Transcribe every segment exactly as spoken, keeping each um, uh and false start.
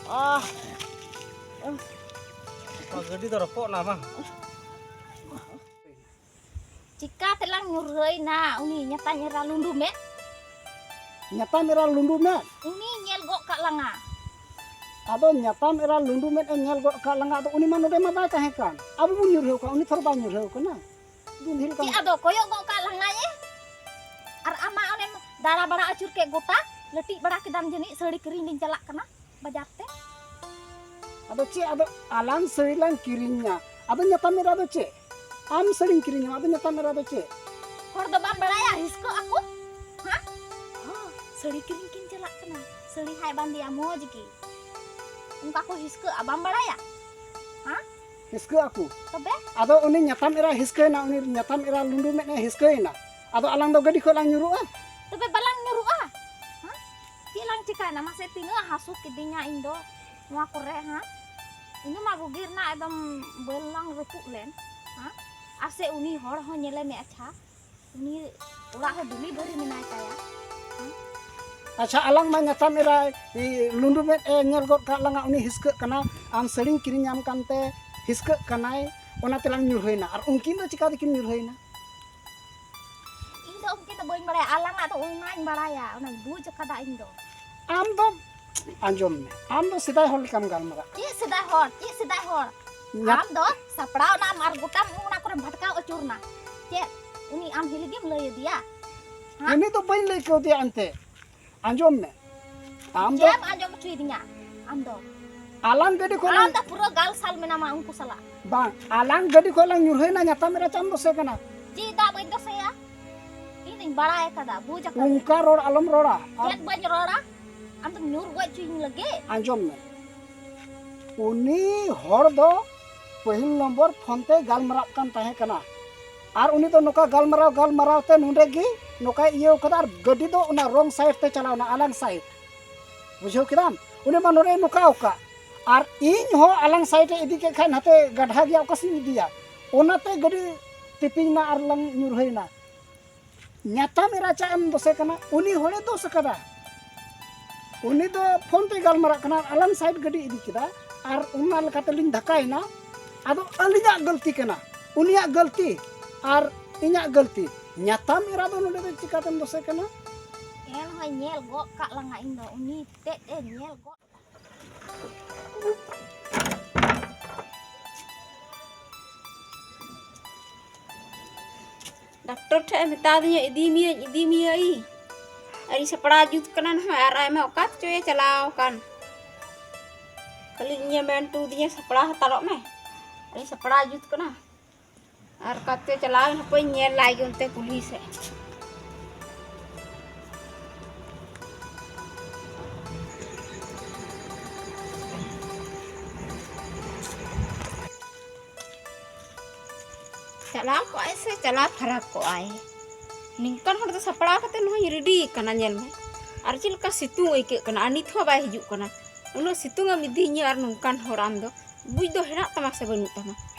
ᱟᱦ᱾ ᱱᱚᱣᱟ ᱜᱟᱹᱰᱤ ᱫᱚ ᱨᱚᱯᱚᱜ ᱱᱟ ᱵᱟᱝ? ᱪᱤᱠᱟ ᱛᱮᱞᱟᱝ ᱧᱩᱨᱦᱟᱹᱭᱱᱟ ᱩᱱᱤ ᱧᱟᱛᱟᱧ ᱮᱨᱟ ᱞᱩᱸᱰᱩ ᱢᱮᱫ? ᱧᱟᱛᱟᱢ ᱮᱨᱟ ᱞᱩᱸᱰᱩ ᱢᱮᱫ? ᱩᱱᱤ ᱧᱮᱞ ᱜᱚᱫ ᱠᱟᱜ ᱞᱟᱝᱟ᱾ ᱟᱫᱚ ᱧᱟᱛᱟᱢ ᱮᱨᱟ ᱞᱩᱸᱰᱩ ᱢᱮᱫ ᱮ ᱧᱮᱞ ᱜᱚᱫ ᱠᱟᱜ ᱞᱟᱝᱟ, ᱟᱫᱚ ᱩᱱᱤ ᱢᱟ ᱱᱚᱰᱮ ᱢᱟ ᱵᱟᱭ ᱛᱟᱦᱮᱸ ᱠᱟᱱ᱾ ᱟᱵᱚ ᱵᱚᱱ ᱧᱩᱨᱦᱟᱹᱣ ᱠᱟᱱ, ᱩᱱᱤ ᱛᱷᱚᱨ ᱵᱟᱭ ᱧᱩᱨᱦᱟᱹᱣ ᱠᱟᱱᱟ᱾ ᱫᱩᱸᱫᱷᱤ ᱞᱮᱠᱟ᱾ ᱪᱮᱫ ᱟᱫᱚ ᱠᱚᱭᱚᱜ ᱜᱚᱫ ᱠᱟᱜ ᱞᱟᱝᱟᱭᱮ? ᱟᱨ ᱟᱢ ᱢᱟ ᱚᱱᱮᱢ ᱫᱟᱬᱟ ᱵᱟᱲᱟ ᱟᱹᱪᱩᱨ ᱠᱮᱫ ᱜᱚᱴᱟ, ᱞᱟᱹᱴᱤᱡ ᱵᱟᱲᱟ ᱠᱮᱫᱟᱢ ᱡᱟᱹᱱᱤᱡ, ᱥᱟᱹᱲᱤ ᱠᱤᱨᱤᱧ ᱞᱤᱧ ᱪᱟᱞᱟᱜ ᱠᱟᱱᱟ ᱵᱟᱡᱟᱨ ᱛᱮ᱾ ᱟᱫᱚ ᱪᱮᱫ, ᱟᱫᱚ ᱟᱞᱟᱝ ᱥᱟᱹᱲᱤ ᱞᱟᱝ ᱠᱤᱨᱤᱧᱟ, ᱟᱫᱚ ᱧᱟᱛᱟᱢ ᱮᱨᱟ ᱫᱚ ᱪᱮᱫ? ᱟᱢ ᱥᱟᱹᱲᱤᱧ ᱠᱤᱨᱤᱧᱟᱢᱟ, ᱟᱫᱚ ᱧᱟᱛᱟᱢ ᱮᱨᱟ ᱫᱚ ᱪᱮᱫ? ᱦᱚᱲ ᱫᱚ ᱵᱟᱢ ᱵᱟᱲᱟᱭᱟ, ᱦᱤᱥᱠᱟᱹᱜ ᱟᱠᱚ? ᱦᱮᱸ? ᱦᱚᱸ, ᱥᱟᱹᱲᱤ ᱠᱤᱨᱤᱧ ᱠᱤᱱ ᱪᱟᱞᱟᱜ ᱠᱟᱱᱟ, ᱥᱟᱹᱲᱤ ᱦᱟᱭ ᱵᱟᱸᱫᱮᱭᱟ ᱢᱚᱡᱽ ᱜᱮ, ᱚᱱᱠᱟ ᱠᱚ ᱦᱤᱥᱠᱟᱹᱜᱼᱟ, ᱵᱟᱢ ᱵᱟᱲᱟᱭᱟ? ᱦᱮᱸ? ᱦᱤᱥᱠᱟᱹᱜ ᱟᱠᱚ᱾ ᱛᱚᱵᱮ? ᱟᱫᱚ ᱩᱱᱤ ᱧᱟᱛᱟᱢ ᱮᱨᱟ ᱦᱤᱥᱠᱟᱹᱭᱮᱱᱟ, ᱩᱱᱤ ᱧᱟᱛᱟᱢ ᱮᱨᱟ ᱞᱩᱸᱰᱩ ᱢᱮᱫ ᱮ ᱦᱤᱥᱠᱟᱹᱭᱮᱱᱟ᱾ ᱟᱫᱚ ᱟᱞᱟᱝ ᱫᱚ ᱜᱟᱹᱰᱤ ᱠᱷᱚᱱ ᱞᱟᱝ ᱧᱩᱨᱩᱜᱼᱟ? ᱛᱚᱵᱮ ᱵᱟᱞᱟᱝ ᱧᱩᱨᱩᱜᱼᱟ? ᱦᱮᱸ? ᱪᱮᱫ ᱞᱟᱝ ᱪᱤᱠᱟᱭᱮᱱᱟ? ᱢᱟᱥᱮ ᱛᱤᱱᱟᱹᱜ ᱦᱟᱹᱥᱩ ᱠᱤᱫᱤᱧᱟ ᱤᱧ ᱫᱚ ᱱᱚᱣᱟ ᱠᱚᱨᱮ, ᱦᱮᱸ? ᱤᱧ ᱢᱟ ᱵᱩᱜᱤ ᱨᱮᱱᱟᱜ ᱮᱠᱫᱚᱢ ᱵᱟᱹᱞ ᱞᱟᱝ ᱨᱟᱹᱯᱩᱫ ᱞᱮᱱ, ᱦᱮᱸ? ᱟᱨ ᱥᱮ ᱩᱱᱤ ᱦᱚᱲ ᱦᱚᱸ ᱧᱮᱞᱮ ᱢᱮ, ᱟᱪᱪᱷᱟ, ᱩᱱᱤ ᱚᱲᱟᱜ ᱨᱮ ᱰᱮᱞᱤᱵᱷᱟᱨᱤ ᱢᱮᱱᱟᱭ ᱛᱟᱭᱟ, ᱦᱮᱸ? ᱟᱪᱪᱷᱟ, ᱟᱞᱟᱝ ᱢᱟ ᱧᱟᱛᱟᱢ ᱮᱨᱟᱭ, ᱤ, ᱞᱩᱸᱰᱩ ᱢᱮᱫ ᱮ ᱧᱮᱞ ᱜᱚᱫ ᱠᱟᱜ ᱞᱟᱝᱟ, ᱩᱱᱤ ᱦᱤᱥᱠᱟᱹᱜ ᱠᱟᱱᱟ, ᱟᱢ ᱥᱟᱹᱲᱤᱧ ᱠᱤᱨᱤᱧᱟᱢ ᱠᱟᱱᱛᱮ ᱦᱤᱥᱠᱟᱹᱜ ᱠᱟᱱᱟᱭ, ᱚᱱᱟ ᱛᱮᱞᱟᱝ ᱧᱩᱨᱦᱟᱹᱭᱱᱟ᱾ ᱟᱨ ᱩᱱᱠᱤᱱ ᱫᱚ ᱪᱤᱠᱟ ᱛᱮᱠᱤᱱ ᱧᱩᱨᱦᱟᱹᱭᱱᱟ? ᱤᱧ ᱫᱚ ᱩᱱᱠᱤᱱ ᱫᱚ ᱵᱟᱹᱧ ᱵᱟᱲᱟᱭᱟ, ᱟᱞᱟᱝᱟᱜ ᱫᱚ ᱚᱱᱟᱧ ᱵᱟᱲᱟᱭᱟ, ᱚᱱᱟᱧ ᱵᱩᱡᱽ ᱟᱠᱟᱫᱟ ᱤᱧ ᱫᱚ᱾ ᱟᱢ ᱫᱚ, ᱟᱸᱡᱚᱢ ᱢᱮ, ᱟᱢ ᱫᱚ ᱥᱮᱫᱟᱭ ᱦᱚᱲ ᱞᱮᱠᱟᱢ ᱜᱟᱞᱢᱟᱨᱟᱜ᱾ ᱪᱮᱫ ᱥᱮᱫᱟᱭ ᱦᱚᱲ? ᱪᱮᱫ ᱥᱮᱫᱟᱭ ᱦᱚᱲ? ᱧᱟ- ᱟᱢ ᱫᱚ ᱥᱟᱯᱲᱟᱣ ᱱᱟᱢ ᱟᱨ ᱜᱚᱴᱟᱢ ᱚᱱᱟ ᱠᱚᱨᱮᱢ ᱵᱷᱟᱴᱠᱟᱣ ᱟᱹᱪᱩᱨ ᱱᱟ᱾ ᱪᱮᱫ? ᱩᱱᱤ ᱟᱢ ᱦᱤᱞᱤ ᱜᱮᱢ ᱞᱟᱹᱭ ᱟᱫᱮᱭᱟ? ᱦᱮᱸ? ᱩᱱᱤ ᱫᱚ ᱵᱟᱹᱧ ᱞᱟᱹᱭ ᱠᱟᱣᱫᱮᱭᱟ ᱮᱱᱛᱮ᱾ ᱟᱸᱡᱚᱢ ᱢᱮ, ᱟᱢ ᱫᱚ ᱪᱮᱫ ᱮᱢ ᱟᱸᱡᱚᱢ ᱦᱚᱪᱚᱭᱮᱫᱤᱧᱟ ᱟᱢ ᱫᱚ? ᱟᱞᱟᱝ ᱜᱟᱹᱰᱤ ᱠᱷᱚᱱ ᱟᱢ ᱞᱟᱝ ᱫᱚ ᱯᱩᱨᱟᱹ ᱜᱟᱞ ᱥᱟᱞ ᱢᱮᱱᱟᱢᱟ ᱩᱱᱠᱩ ᱥᱟᱞᱟᱜ᱾ ᱵᱟᱝ, ᱟᱞᱟᱝ ᱜᱟᱹᱰᱤ ᱠᱷᱚᱱ ᱞᱟᱝ ᱧᱩᱨᱦᱟᱹᱭᱱᱟ, ᱧᱟᱛᱟᱢ ᱮᱨᱟ ᱪᱟᱢ ᱫᱚᱥᱮ ᱠᱟᱱᱟ᱾ ᱪᱮᱫᱟᱜ ᱵᱟᱹᱧ ᱫᱚᱥᱮᱭᱟ? ᱤᱧ ᱫᱚᱧ ᱵᱟᱲᱟᱭ ᱟᱠᱟᱫᱟ, ᱵᱩᱡᱽ ᱟᱠᱟᱫᱟ᱾ ᱚᱱᱠᱟ ᱨᱚᱲ ᱟᱞᱚᱢ ᱨᱚᱲᱟ᱾ ᱟᱨ ᱪᱮᱫ ᱵᱟᱹᱧ ᱨᱚᱲᱟ? ᱟᱢ ᱫᱚᱢ ᱧᱩᱨ ᱜᱚᱡ ᱦᱚᱪᱚᱧ ᱞᱟᱹᱜᱤᱫ? ᱟᱸᱡᱚᱢ ᱢᱮ, ᱩᱱᱤ ᱦᱚᱲ ᱫᱚ ᱯᱟᱹᱦᱤᱞ ᱱᱚᱢᱵᱚᱨ ᱯᱷᱳᱱ ᱛᱮ ᱜᱟᱞᱢᱟᱨᱟᱜ ᱠᱟᱱ ᱛᱟᱦᱮᱸ ᱠᱟᱱᱟ᱾ ᱟᱨ ᱩᱱᱤ ᱫᱚ ᱱᱚᱝᱠᱟ ᱜᱟᱞᱢᱟᱨᱟᱣ ᱜᱟᱞᱢᱟᱨᱟᱣ ᱛᱮ ᱱᱚᱰᱮ ᱜᱮ ᱱᱚᱝᱠᱟᱭ ᱤᱭᱟᱹᱣ ᱠᱟᱫᱟ᱾ ᱟᱨ ᱜᱟᱹᱰᱤ ᱫᱚ ᱚᱱᱟ ᱨᱚᱝ ᱥᱟᱭᱤᱰ ᱛᱮ ᱪᱟᱞᱟᱣᱱᱟ, ᱟᱞᱟᱝ ᱥᱟᱭᱤᱰ᱾ ᱵᱩᱡᱷᱟᱹᱣ ᱠᱮᱫᱟᱢ? ᱩᱱᱤ ᱢᱟ ᱱᱚᱰᱮᱭ ᱱᱚᱝᱠᱟᱣ ᱠᱟᱜ᱾ ᱟᱨ ᱤᱧ ᱦᱚᱸ ᱟᱞᱟᱝ ᱥᱟᱭᱤᱰ ᱮ ᱤᱫᱤ ᱠᱮᱫ ᱠᱷᱟᱱ ᱱᱟᱛᱮ ᱜᱟᱰᱷᱟ ᱜᱮᱭᱟ, ᱚᱠᱟ ᱥᱮᱫ ᱤᱧ ᱤᱫᱤᱭᱟ? ᱚᱱᱟᱛᱮ ᱜᱟᱹᱰᱤ ᱛᱤᱯᱤᱧ ᱮᱱᱟ ᱟᱨ ᱞᱟᱝ ᱧᱩᱨᱦᱟᱹᱭᱮᱱᱟ᱾ ᱧᱟᱛᱟᱢ ᱮᱨᱟ ᱪᱟᱜ ᱮᱢ ᱫᱳᱥᱮ ᱠᱟᱱᱟ, ᱩᱱᱤ ᱦᱚᱲᱮ ᱫᱳᱥ ᱟᱠᱟᱫᱟ᱾ ᱩᱱᱤ ᱫᱚ ᱯᱷᱳᱱ ᱛᱮᱭ ᱜᱟᱞᱢᱟᱨᱟᱜ ᱠᱟᱱᱟ, ᱟᱞᱟᱝ ᱥᱟᱭᱤᱰ ᱜᱟᱹᱰᱤ ᱤᱫᱤ ᱠᱮᱫᱟ ᱟᱨ ᱚᱱᱟ ᱞᱮᱠᱟᱛᱮᱞᱤᱧ ᱫᱷᱟᱠᱟᱭᱮᱱᱟ᱾ ᱟᱫᱚ ᱟᱹᱞᱤᱧᱟᱜ ᱜᱟᱹᱞᱛᱤ ᱠᱟᱱᱟ, ᱩᱱᱤᱭᱟᱜ ᱜᱟᱹᱞᱛᱤ ᱟᱨ ᱤᱧᱟᱜ ᱜᱟᱹᱞᱛᱤ᱾ ᱧᱟᱛᱟᱢ ᱮᱨᱟ ᱫᱚ ᱱᱚᱰᱮ ᱫᱚ ᱪᱤᱠᱟᱛᱮᱢ ᱫᱳᱥᱮ ᱠᱟᱱᱟ? ᱧᱮᱞ ᱦᱚᱸᱭ ᱧᱮᱞ ᱜᱚᱫ ᱠᱟᱜ ᱞᱟᱝᱟ, ᱤᱧ ᱫᱚ ᱩᱱᱤ ᱛᱮᱫ ᱮ ᱧᱮᱞ ᱜᱚᱫ᱾ ᱰᱟᱠᱴᱚᱨ ᱴᱷᱮᱱ ᱮ ᱢᱮᱛᱟ ᱫᱤᱧᱟ, "ᱤᱫᱤ ᱢᱤᱭᱟᱹᱧ, ᱤᱫᱤ ᱢᱤᱭᱟᱹᱧ᱾" ᱟᱨᱤᱧ ᱥᱟᱯᱲᱟᱣ ᱡᱩᱛ ᱠᱟᱱᱟ ᱱᱟᱦᱟᱜ, ᱟᱨ ᱟᱭᱢᱟ ᱚᱠᱟ ᱪᱚᱭᱮ ᱪᱟᱞᱟᱣ ᱟᱠᱟᱱ᱾ ᱠᱷᱟᱹᱞᱤ ᱤᱧᱮ ᱢᱮᱱ ᱦᱚᱴᱚ ᱟᱹᱫᱤᱧᱟ, "ᱥᱟᱯᱲᱟᱣ ᱦᱟᱛᱟᱲᱚᱜ ᱢᱮ᱾" ᱟᱨᱤᱧ ᱥᱟᱯᱲᱟᱣ ᱡᱩᱛ ᱠᱟᱱᱟ᱾ ᱟᱨ ᱚᱠᱟ ᱪᱚᱭ ᱪᱟᱞᱟᱣ ᱮᱱ, ᱦᱟᱯᱮᱧ ᱧᱮᱞ ᱞᱟᱭ ᱜᱮ ᱚᱱᱛᱮ ᱠᱩᱞᱦᱤ ᱥᱮᱫ᱾ ᱪᱟᱞᱟᱣ ᱠᱚᱜᱼᱟᱭ ᱥᱮ ᱪᱟᱞᱟᱣ ᱯᱷᱟᱨᱟᱠ ᱠᱚᱜᱼᱟᱭ? ᱱᱤᱝᱠᱟᱱ ᱦᱚᱲ ᱫᱚ ᱥᱟᱯᱲᱟᱣ ᱠᱟᱛᱮ ᱱᱚᱜᱼᱚᱭ ᱨᱮᱰᱤ ᱠᱟᱱᱟ, ᱧᱮᱞ ᱢᱮ᱾ ᱟᱨ ᱪᱮᱫ ᱞᱮᱠᱟ ᱥᱤᱛᱩᱝ ᱟᱹᱭᱠᱟᱹᱜ ᱠᱟᱱᱟ, ᱟᱨ ᱱᱤᱛ ᱦᱚᱸ ᱵᱟᱭ ᱦᱤᱡᱩᱜ ᱠᱟᱱᱟ᱾ ᱩᱱᱟᱹᱜ ᱥᱤᱛᱩᱝ ᱮᱢ ᱤᱫᱤᱭᱤᱧᱟᱹ ᱟᱨ ᱱᱚᱝᱠᱟᱱ ᱦᱚᱲ ᱟᱢ ᱫᱚ? ᱵᱩᱡᱽ ᱫᱚ ᱦᱮᱱᱟᱜ ᱛᱟᱢᱟ ᱥᱮ ᱵᱟᱹᱱᱩᱜ ᱛᱟᱢᱟ?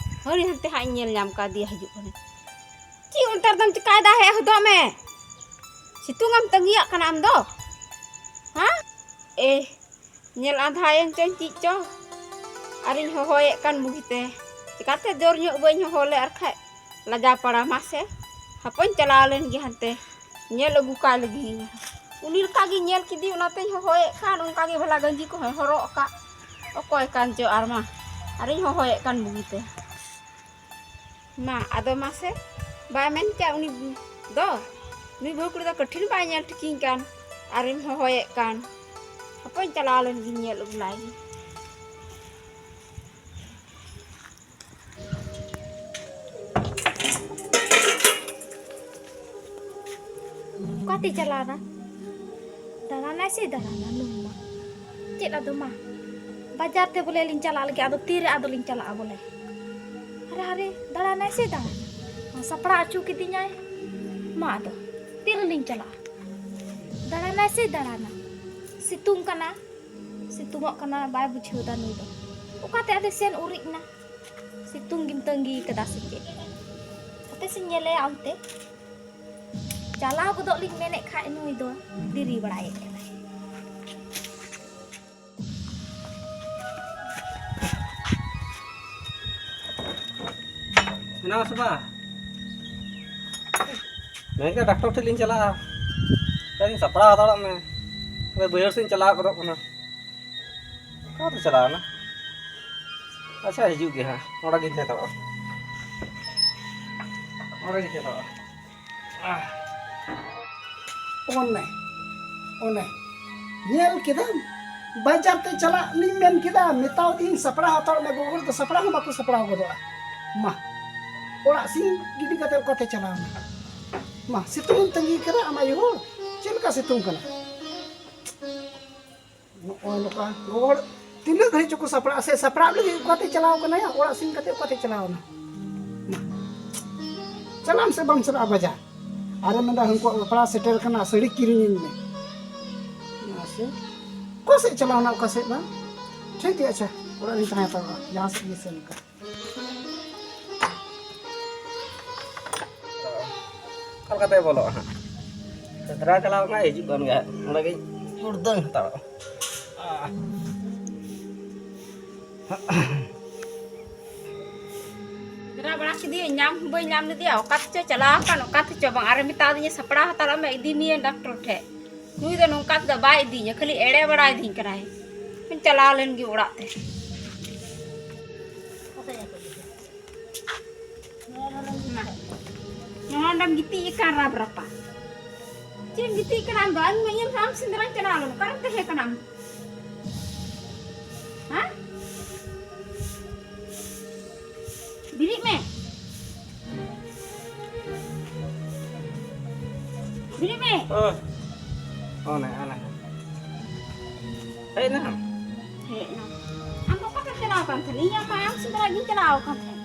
ᱦᱟᱹᱱᱤ ᱦᱟᱱᱛᱮ ᱦᱟᱸᱜ ᱤᱧ ᱧᱮᱞ ᱧᱟᱢ ᱠᱟᱫᱮᱭᱟ, ᱦᱤᱡᱩᱜ ᱠᱟᱱᱟ᱾ ᱪᱮᱫ ᱚᱱᱛᱮ ᱨᱮᱫᱚᱢ ᱪᱤᱠᱟᱭᱮᱫᱟ? ᱦᱮᱡ ᱦᱚᱫᱚᱜ ᱢᱮ᱾ ᱥᱤᱛᱩᱝ ᱮᱢ ᱛᱟᱺᱜᱤᱭᱟᱜ ᱠᱟᱱᱟ ᱟᱢ ᱫᱚ? ᱦᱮᱸ? ᱮ, ᱧᱮᱞ ᱟᱸᱫᱷᱟᱭᱮᱱ ᱪᱚᱧ ᱪᱮᱫ ᱪᱚ᱾ ᱟᱨᱤᱧ ᱦᱚᱦᱚᱭᱮᱫ ᱠᱟᱱ ᱵᱩᱜᱤᱛᱮ᱾ ᱪᱤᱠᱟᱛᱮ ᱡᱳᱨ ᱧᱚᱜ ᱵᱟᱹᱧ ᱦᱚᱦᱚ ᱞᱮᱫ, ᱟᱨ ᱠᱷᱟᱡ ᱞᱟᱡᱟ ᱯᱟᱲᱟ ᱢᱟᱥᱮ᱾ ᱦᱟᱯᱚᱧ ᱪᱟᱞᱟᱣ ᱞᱮᱱ ᱜᱮ ᱦᱟᱱᱛᱮ᱾ ᱧᱮᱞ ᱟᱹᱜᱩ ᱠᱟᱭ ᱞᱟᱹᱜᱤᱫ᱾ ᱩᱱᱤ ᱞᱮᱠᱟ ᱜᱤᱧ ᱧᱮᱞ ᱠᱮᱫᱮ, ᱚᱱᱟᱛᱮᱧ ᱦᱚᱦᱚᱭᱮᱫ ᱠᱷᱟᱱ, ᱚᱱᱠᱟ ᱜᱮ ᱵᱷᱟᱞᱟ ᱜᱟᱸᱡᱤ ᱠᱚᱦᱚᱸᱭ ᱦᱚᱨᱚᱜ ᱟᱠᱟᱫ᱾ ᱚᱠᱚᱭ ᱠᱟᱱ ᱪᱚ ᱟᱨ ᱢᱟ, ᱟᱨᱤᱧ ᱦᱚᱦᱚᱭᱮᱫ ᱠᱟᱱ ᱵᱩᱜᱤᱛᱮ᱾ ᱢᱟ, ᱟᱫᱚ ᱢᱟᱥᱮ, ᱵᱟᱭ ᱢᱮᱱ ᱠᱮᱭᱟ ᱩᱱᱤ ᱫᱚ? ᱱᱩᱭ ᱵᱟᱹᱦᱩ ᱠᱩᱲᱤ ᱫᱚ ᱠᱟᱹᱴᱷᱤᱱ ᱵᱟᱭ ᱧᱮᱞ ᱴᱷᱤᱠᱤᱧ ᱠᱟᱱ, ᱟᱨᱤᱧ ᱦᱚᱦᱚᱭᱮᱫ ᱠᱟᱱ᱾ ᱦᱟᱯᱚᱧ ᱪᱟᱞᱟᱣ ᱞᱮᱱ ᱜᱤᱧ ᱧᱮᱞ ᱟᱹᱜᱩ ᱞᱟᱭ ᱜᱮ᱾ ᱚᱠᱟᱛᱮ ᱪᱟᱞᱟᱣᱱᱟ? ᱫᱟᱬᱟᱱᱟᱭ ᱥᱮ ᱫᱟᱬᱟᱱᱟ ᱱᱩᱭ ᱢᱟ? ᱪᱮᱫ ᱟᱫᱚ ᱢᱟ? ᱵᱟᱡᱟᱨ ᱛᱮ ᱵᱚᱞᱮ ᱞᱤᱧ ᱪᱟᱞᱟᱜ ᱞᱟᱹᱜᱤᱫ, ᱟᱫᱚ ᱛᱤᱨᱮ ᱟᱫᱚ ᱞᱤᱧ ᱪᱟᱞᱟᱜᱼᱟ ᱵᱚᱞᱮ? ᱟᱨᱮ, ᱟᱨᱮ, ᱫᱟᱬᱟᱱᱟᱭ ᱥᱮ ᱫᱟᱬᱟᱱᱟ? ᱥᱟᱯᱲᱟᱣ ᱦᱚᱪᱚ ᱠᱤᱫᱤᱧᱟᱭ᱾ ᱢᱟ ᱟᱫᱚ, ᱛᱤᱨᱮᱞᱤᱧ ᱪᱟᱞᱟᱜᱼᱟ? ᱫᱟᱬᱟᱱᱟᱭ ᱥᱮ ᱫᱟᱬᱟᱱᱟ? ᱥᱤᱛᱩᱝ ᱠᱟᱱᱟ, ᱥᱤᱛᱩᱝᱚᱜ ᱠᱟᱱᱟ, ᱵᱟᱭ ᱵᱩᱡᱷᱟᱹᱣ ᱫᱟ ᱱᱩᱭ ᱫᱚ᱾ ᱚᱠᱟᱛᱮ ᱟᱫᱚ ᱥᱮᱱ ᱩᱨᱤᱡ ᱱᱟ? ᱥᱤᱛᱩᱝ ᱜᱮᱢ ᱛᱟᱺᱜᱤ ᱠᱟᱫᱟ ᱥᱮ ᱪᱮᱫ? ᱧᱮᱞᱮᱭᱟ ᱚᱱᱛᱮ᱾ ᱪᱟᱞᱟᱣ ᱜᱚᱫᱚᱜ ᱞᱤᱧ ᱢᱮᱱᱮᱫ ᱠᱷᱟᱡ ᱱᱩᱭ ᱫᱚ ᱫᱮᱨᱤ ᱵᱟᱲᱟᱭᱮᱫ ᱠᱟᱱᱟᱭ᱾ ᱢᱮᱱᱟᱢ ᱥᱮ ᱵᱟᱝ? ᱢᱮᱱ ᱠᱮᱫᱟ ᱰᱟᱠᱛᱚᱨ ᱴᱷᱮᱱ ᱞᱤᱧ ᱪᱟᱞᱟᱜᱼᱟ᱾ ᱠᱟᱹᱴᱤᱡ ᱥᱟᱯᱲᱟᱣ ᱦᱟᱛᱟᱲᱚᱜ ᱢᱮ᱾ ᱛᱚᱵᱮ ᱵᱟᱹᱭᱦᱟᱹᱲ ᱥᱮᱫ ᱤᱧ ᱪᱟᱞᱟᱣ ᱜᱚᱫᱚᱜ ᱠᱟᱱᱟ᱾ ᱚᱠᱟ ᱛᱮ ᱪᱟᱞᱟᱣ ᱮᱱᱟ? ᱟᱪᱪᱷᱟ, ᱦᱤᱡᱩᱜ ᱜᱮ ᱦᱟᱸᱜ᱾ ᱱᱚᱰᱮ ᱜᱤᱧ ᱛᱟᱦᱮᱸ ᱦᱟᱛᱟᱲᱚᱜᱼᱟ᱾ ᱱᱚᱰᱮ ᱜᱤᱧ ᱛᱟᱦᱮᱸ ᱦᱟᱛᱟᱲᱚᱜᱼᱟ᱾ ᱚᱱᱮ, ᱚᱱᱮ, ᱧᱮᱞ ᱠᱮᱫᱟᱢ? ᱵᱟᱡᱟᱨ ᱛᱮ ᱪᱟᱞᱟᱜ ᱞᱤᱧ ᱢᱮᱱ ᱠᱮᱫᱟ, ᱢᱮᱛᱟᱣ ᱫᱤᱧ ᱥᱟᱯᱲᱟᱣ ᱦᱟᱛᱟᱲ ᱢᱮ, ᱜᱚᱜᱚ ᱦᱚᱲ ᱫᱚ ᱥᱟᱯᱲᱟᱣ ᱦᱚᱸ ᱵᱟᱠᱚ ᱥᱟᱯᱲᱟᱣ ᱜᱚᱫᱚᱜᱼᱟ᱾ ᱢᱟ, ᱚᱲᱟᱜ ᱥᱤᱧ ᱜᱤᱰᱤ ᱠᱟᱛᱮ ᱚᱠᱟᱛᱮ ᱪᱟᱞᱟᱣ ᱮᱱᱟ? ᱢᱟ, ᱥᱤᱛᱩᱝ ᱮᱢ ᱛᱟᱺᱜᱤ ᱠᱟᱫᱟ ᱟᱢ ᱟᱭᱳ ᱦᱚᱲ? ᱪᱮᱫ ᱞᱮᱠᱟ ᱥᱤᱛᱩᱝ ᱠᱟᱱᱟ? ᱱᱚᱜᱼᱚᱭ ᱱᱚᱝᱠᱟ ᱜᱚᱜᱚ ᱦᱚᱲ ᱛᱤᱱᱟᱹᱜ ᱜᱷᱟᱹᱲᱤᱡ ᱪᱚᱠᱚ ᱥᱟᱯᱲᱟᱜᱼᱟ, ᱥᱮ ᱥᱟᱯᱲᱟᱜ ᱞᱟᱹᱜᱤᱫ ᱚᱠᱟᱛᱮ ᱪᱟᱞᱟᱣ ᱠᱟᱱᱟᱭᱟ? ᱚᱲᱟᱜ ᱥᱮᱱ ᱠᱟᱛᱮ ᱚᱠᱟᱛᱮ ᱪᱟᱞᱟᱣ ᱮᱱᱟ? ᱢᱟ, ᱪᱟᱞᱟᱜ ᱟᱢ ᱥᱮ ᱵᱟᱢ ᱪᱟᱞᱟᱜᱼᱟ ᱵᱟᱡᱟᱨ? ᱟᱨᱮ ᱢᱮᱱᱫᱟ, ᱦᱟᱹᱱᱠᱩᱣᱟᱜ ᱵᱟᱯᱞᱟ ᱥᱮᱴᱮᱨ ᱠᱟᱱᱟ, ᱥᱟᱹᱲᱤ ᱠᱤᱨᱤᱧᱟᱹᱧ ᱢᱮ᱾ ᱢᱟᱥᱮ, ᱚᱠᱟ ᱥᱮᱫ ᱪᱟᱞᱟᱣ ᱮᱱᱟ, ᱚᱠᱟ ᱥᱮᱫ ᱵᱟᱝ? ᱴᱷᱤᱠ ᱜᱮᱭᱟ, ᱟᱪᱪᱷᱟ, ᱚᱲᱟᱜ ᱨᱤᱧ ᱛᱟᱦᱮᱸ ᱦᱟᱛᱟᱲᱚᱜᱼᱟ, ᱡᱟᱦᱟᱸ ᱥᱮᱫ ᱜᱮ ᱥᱮᱱ ᱠᱟᱱ᱾ ᱚᱠᱟ ᱞᱮᱠᱟᱛᱮ ᱵᱚᱞᱚᱜᱼᱟ ᱦᱟᱸᱜ? ᱥᱮᱸᱫᱽᱨᱟ ᱪᱟᱞᱟᱣ ᱠᱟᱱᱟᱭ, ᱦᱤᱡᱩᱜ ᱠᱟᱱ ᱜᱮᱭᱟ ᱦᱟᱸᱜ᱾ ᱱᱚᱰᱮ ᱜᱤᱧ ᱦᱩᱲᱫᱟᱹᱝ ᱦᱟᱛᱟᱲᱚᱜᱼᱟ᱾ ᱥᱮᱸᱫᱽᱨᱟ ᱵᱟᱲᱟ ᱠᱮᱫᱮᱭᱟᱹᱧ, ᱧᱟᱢ ᱦᱚᱸ ᱵᱟᱹᱧ ᱧᱟᱢ ᱞᱮᱫᱮᱭᱟ᱾ ᱚᱠᱟ ᱛᱮᱪᱚ ᱪᱟᱞᱟᱣ ᱟᱠᱟᱱ, ᱚᱠᱟ ᱛᱮᱪᱚ ᱵᱟᱝ᱾ ᱟᱨᱮ ᱢᱮᱛᱟ ᱫᱤᱧᱟ, "ᱥᱟᱯᱲᱟᱣ ᱦᱟᱛᱟᱲᱚᱜ ᱢᱮ, ᱤᱫᱤ ᱢᱮᱭᱟᱹᱧ ᱰᱟᱠᱴᱚᱨ ᱴᱷᱮᱡ᱾" ᱱᱩᱭ ᱫᱚ ᱱᱚᱝᱠᱟ ᱛᱮᱫᱚ ᱵᱟᱭ ᱤᱫᱤᱧᱟ, ᱠᱷᱟᱹᱞᱤ ᱮᱲᱮ ᱵᱟᱲᱟᱭᱮᱫᱤᱧ ᱠᱟᱱᱟᱭ᱾ ᱪᱟᱞᱟᱣ ᱞᱮᱱ ᱜᱮ ᱚᱲᱟᱜ ᱛᱮ᱾ ᱱᱚᱣᱟ ᱱᱚᱰᱮᱢ ᱜᱤᱛᱤᱡ ᱟᱠᱟᱱ ᱨᱟᱯ ᱨᱟᱯᱟ᱾ ᱪᱮᱫ ᱮᱢ ᱜᱤᱛᱤᱡ ᱠᱟᱱᱟ ᱟᱢ ᱫᱚ? ᱟᱢ ᱢᱟ ᱤᱧ ᱟᱢ ᱥᱮᱸᱫᱽᱨᱟᱧ ᱪᱟᱞᱟᱣ ᱞᱮᱱᱟ, ᱚᱠᱟᱨᱮᱢ ᱛᱟᱦᱮᱸ ᱠᱟᱱᱟ ᱟᱢ ᱫᱚ? ᱦᱮᱸ? ᱵᱮᱨᱮᱫ ᱢᱮ᱾ ᱵᱮᱨᱮᱫ ᱢᱮ᱾ ᱚ᱾ ᱚᱱᱮ, ᱚᱱᱮ᱾ ᱦᱮᱡ ᱮᱱᱟᱢ? ᱦᱮᱡ ᱮᱱᱟᱢ᱾ ᱟᱢ ᱫᱚ ᱚᱠᱟ ᱛᱮᱢ ᱪᱟᱞᱟᱣ ᱟᱠᱟᱱ ᱛᱟᱦᱮᱱᱟ? ᱤᱧ ᱟᱢ ᱢᱟ ᱟᱢ ᱥᱮᱸᱫᱽᱨᱟ ᱜᱤᱧ ᱪᱟᱞᱟᱣ ᱟᱠᱟᱱ ᱛᱟᱦᱮᱱᱟ᱾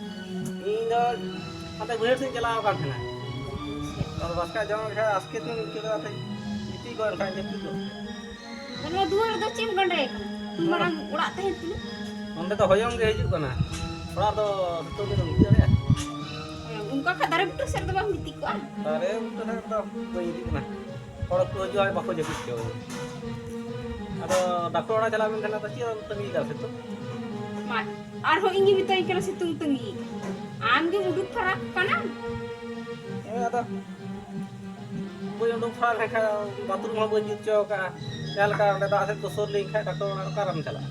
ᱤᱧ ᱫᱚ ᱦᱟᱱᱛᱮ ᱵᱟᱹᱭᱦᱟᱹᱲ ᱥᱮᱫ ᱤᱧ ᱪᱟᱞᱟᱣ ᱟᱠᱟᱱ ᱛᱟᱦᱮᱱᱟ᱾ ᱟᱫᱚ ᱵᱟᱥᱠᱟ ᱡᱚᱢ ᱞᱮᱠᱷᱟᱱ ᱟᱥᱠᱮᱛ ᱧᱚᱜ ᱤᱧ ᱟᱹᱭᱠᱟᱹᱣ ᱠᱮᱫᱟ, ᱚᱱᱟᱛᱮ ᱜᱤᱛᱤᱡ ᱜᱚᱫ ᱮᱱ ᱠᱷᱟᱱ ᱡᱟᱹᱯᱤᱫ ᱜᱚᱫ᱾ ᱱᱚᱣᱟ ᱫᱩᱣᱟᱹᱨ ᱨᱮᱫᱚ ᱪᱮᱫ ᱮᱢ ᱜᱟᱸᱰᱮ ᱠᱟᱱᱟ? ᱩᱱ ᱢᱟᱨᱟᱝ ᱚᱲᱟᱜ ᱛᱟᱦᱮᱸ ᱛᱩᱞᱩᱡ? ᱱᱚᱸᱰᱮ ᱫᱚ ᱦᱚᱭᱚᱝ ᱜᱮ ᱦᱤᱡᱩᱜ ᱠᱟᱱᱟ᱾ ᱚᱲᱟᱜ ᱫᱚ ᱥᱤᱛᱩᱝ ᱫᱤᱱ ᱮᱢ ᱵᱩᱡᱷᱟᱹᱣ ᱫᱟᱲᱮᱭᱟᱜᱼᱟ? ᱦᱚᱭᱚᱝ, ᱩᱱ ᱚᱠᱟ ᱠᱷᱟᱱ ᱫᱟᱨᱮ ᱵᱩᱴᱟᱹ ᱥᱮᱫ ᱫᱚ ᱵᱟᱢ ᱜᱤᱛᱤᱡ ᱠᱚᱜᱼᱟ? ᱫᱟᱨᱮ ᱵᱩᱴᱟᱹ ᱥᱮᱫ ᱫᱚ ᱵᱟᱹᱧ ᱤᱫᱤᱜ ᱠᱟᱱᱟ᱾ ᱦᱚᱲ ᱠᱚ ᱦᱤᱡᱩᱜᱼᱟ, ᱵᱟᱠᱚ ᱡᱟᱹᱯᱤᱫ ᱦᱚᱪᱚ᱾ ᱟᱫᱚ ᱰᱟᱠᱛᱚᱨ ᱚᱲᱟᱜ ᱪᱟᱞᱟᱣ ᱢᱮᱱᱠᱷᱟᱱ ᱟᱫᱚ ᱪᱮᱫ ᱮᱢ ᱛᱟᱺᱜᱤᱭᱮᱫᱟ ᱥᱤᱛᱩᱝ? ᱢᱟ, ᱟᱨᱦᱚᱸ ᱤᱧ ᱜᱮ ᱢᱮᱛᱟᱹᱧ ᱠᱟᱱᱟ ᱥᱤᱛᱩᱝ ᱛᱟᱺᱜᱤ᱾ ᱟᱢ ᱜᱮᱢ ᱩᱰᱩᱠ ᱯᱷᱟᱨᱟᱠ ᱠᱟᱱᱟ᱾ ᱦᱮᱸ, ᱟᱫᱚ ᱵᱟᱹᱧ ᱩᱰᱩᱠ ᱯᱷᱟᱨᱟᱠ ᱞᱮᱱᱠᱷᱟᱱ ᱵᱟᱛᱷᱨᱩᱢ ᱦᱚᱸ ᱵᱟᱹᱧ ᱡᱩᱛ ᱦᱚᱪᱚ ᱟᱠᱟᱫᱼᱟ᱾ ᱡᱟᱦᱟᱸ ᱞᱮᱠᱟ ᱚᱸᱰᱮ ᱫᱟᱜ ᱥᱮᱫ ᱠᱚ ᱥᱩᱨ ᱞᱮᱱᱠᱷᱟᱱ ᱰᱟᱠᱛᱚᱨ ᱚᱲᱟᱜ ᱚᱠᱟᱨᱮᱢ ᱪᱟᱞᱟᱜᱼᱟ?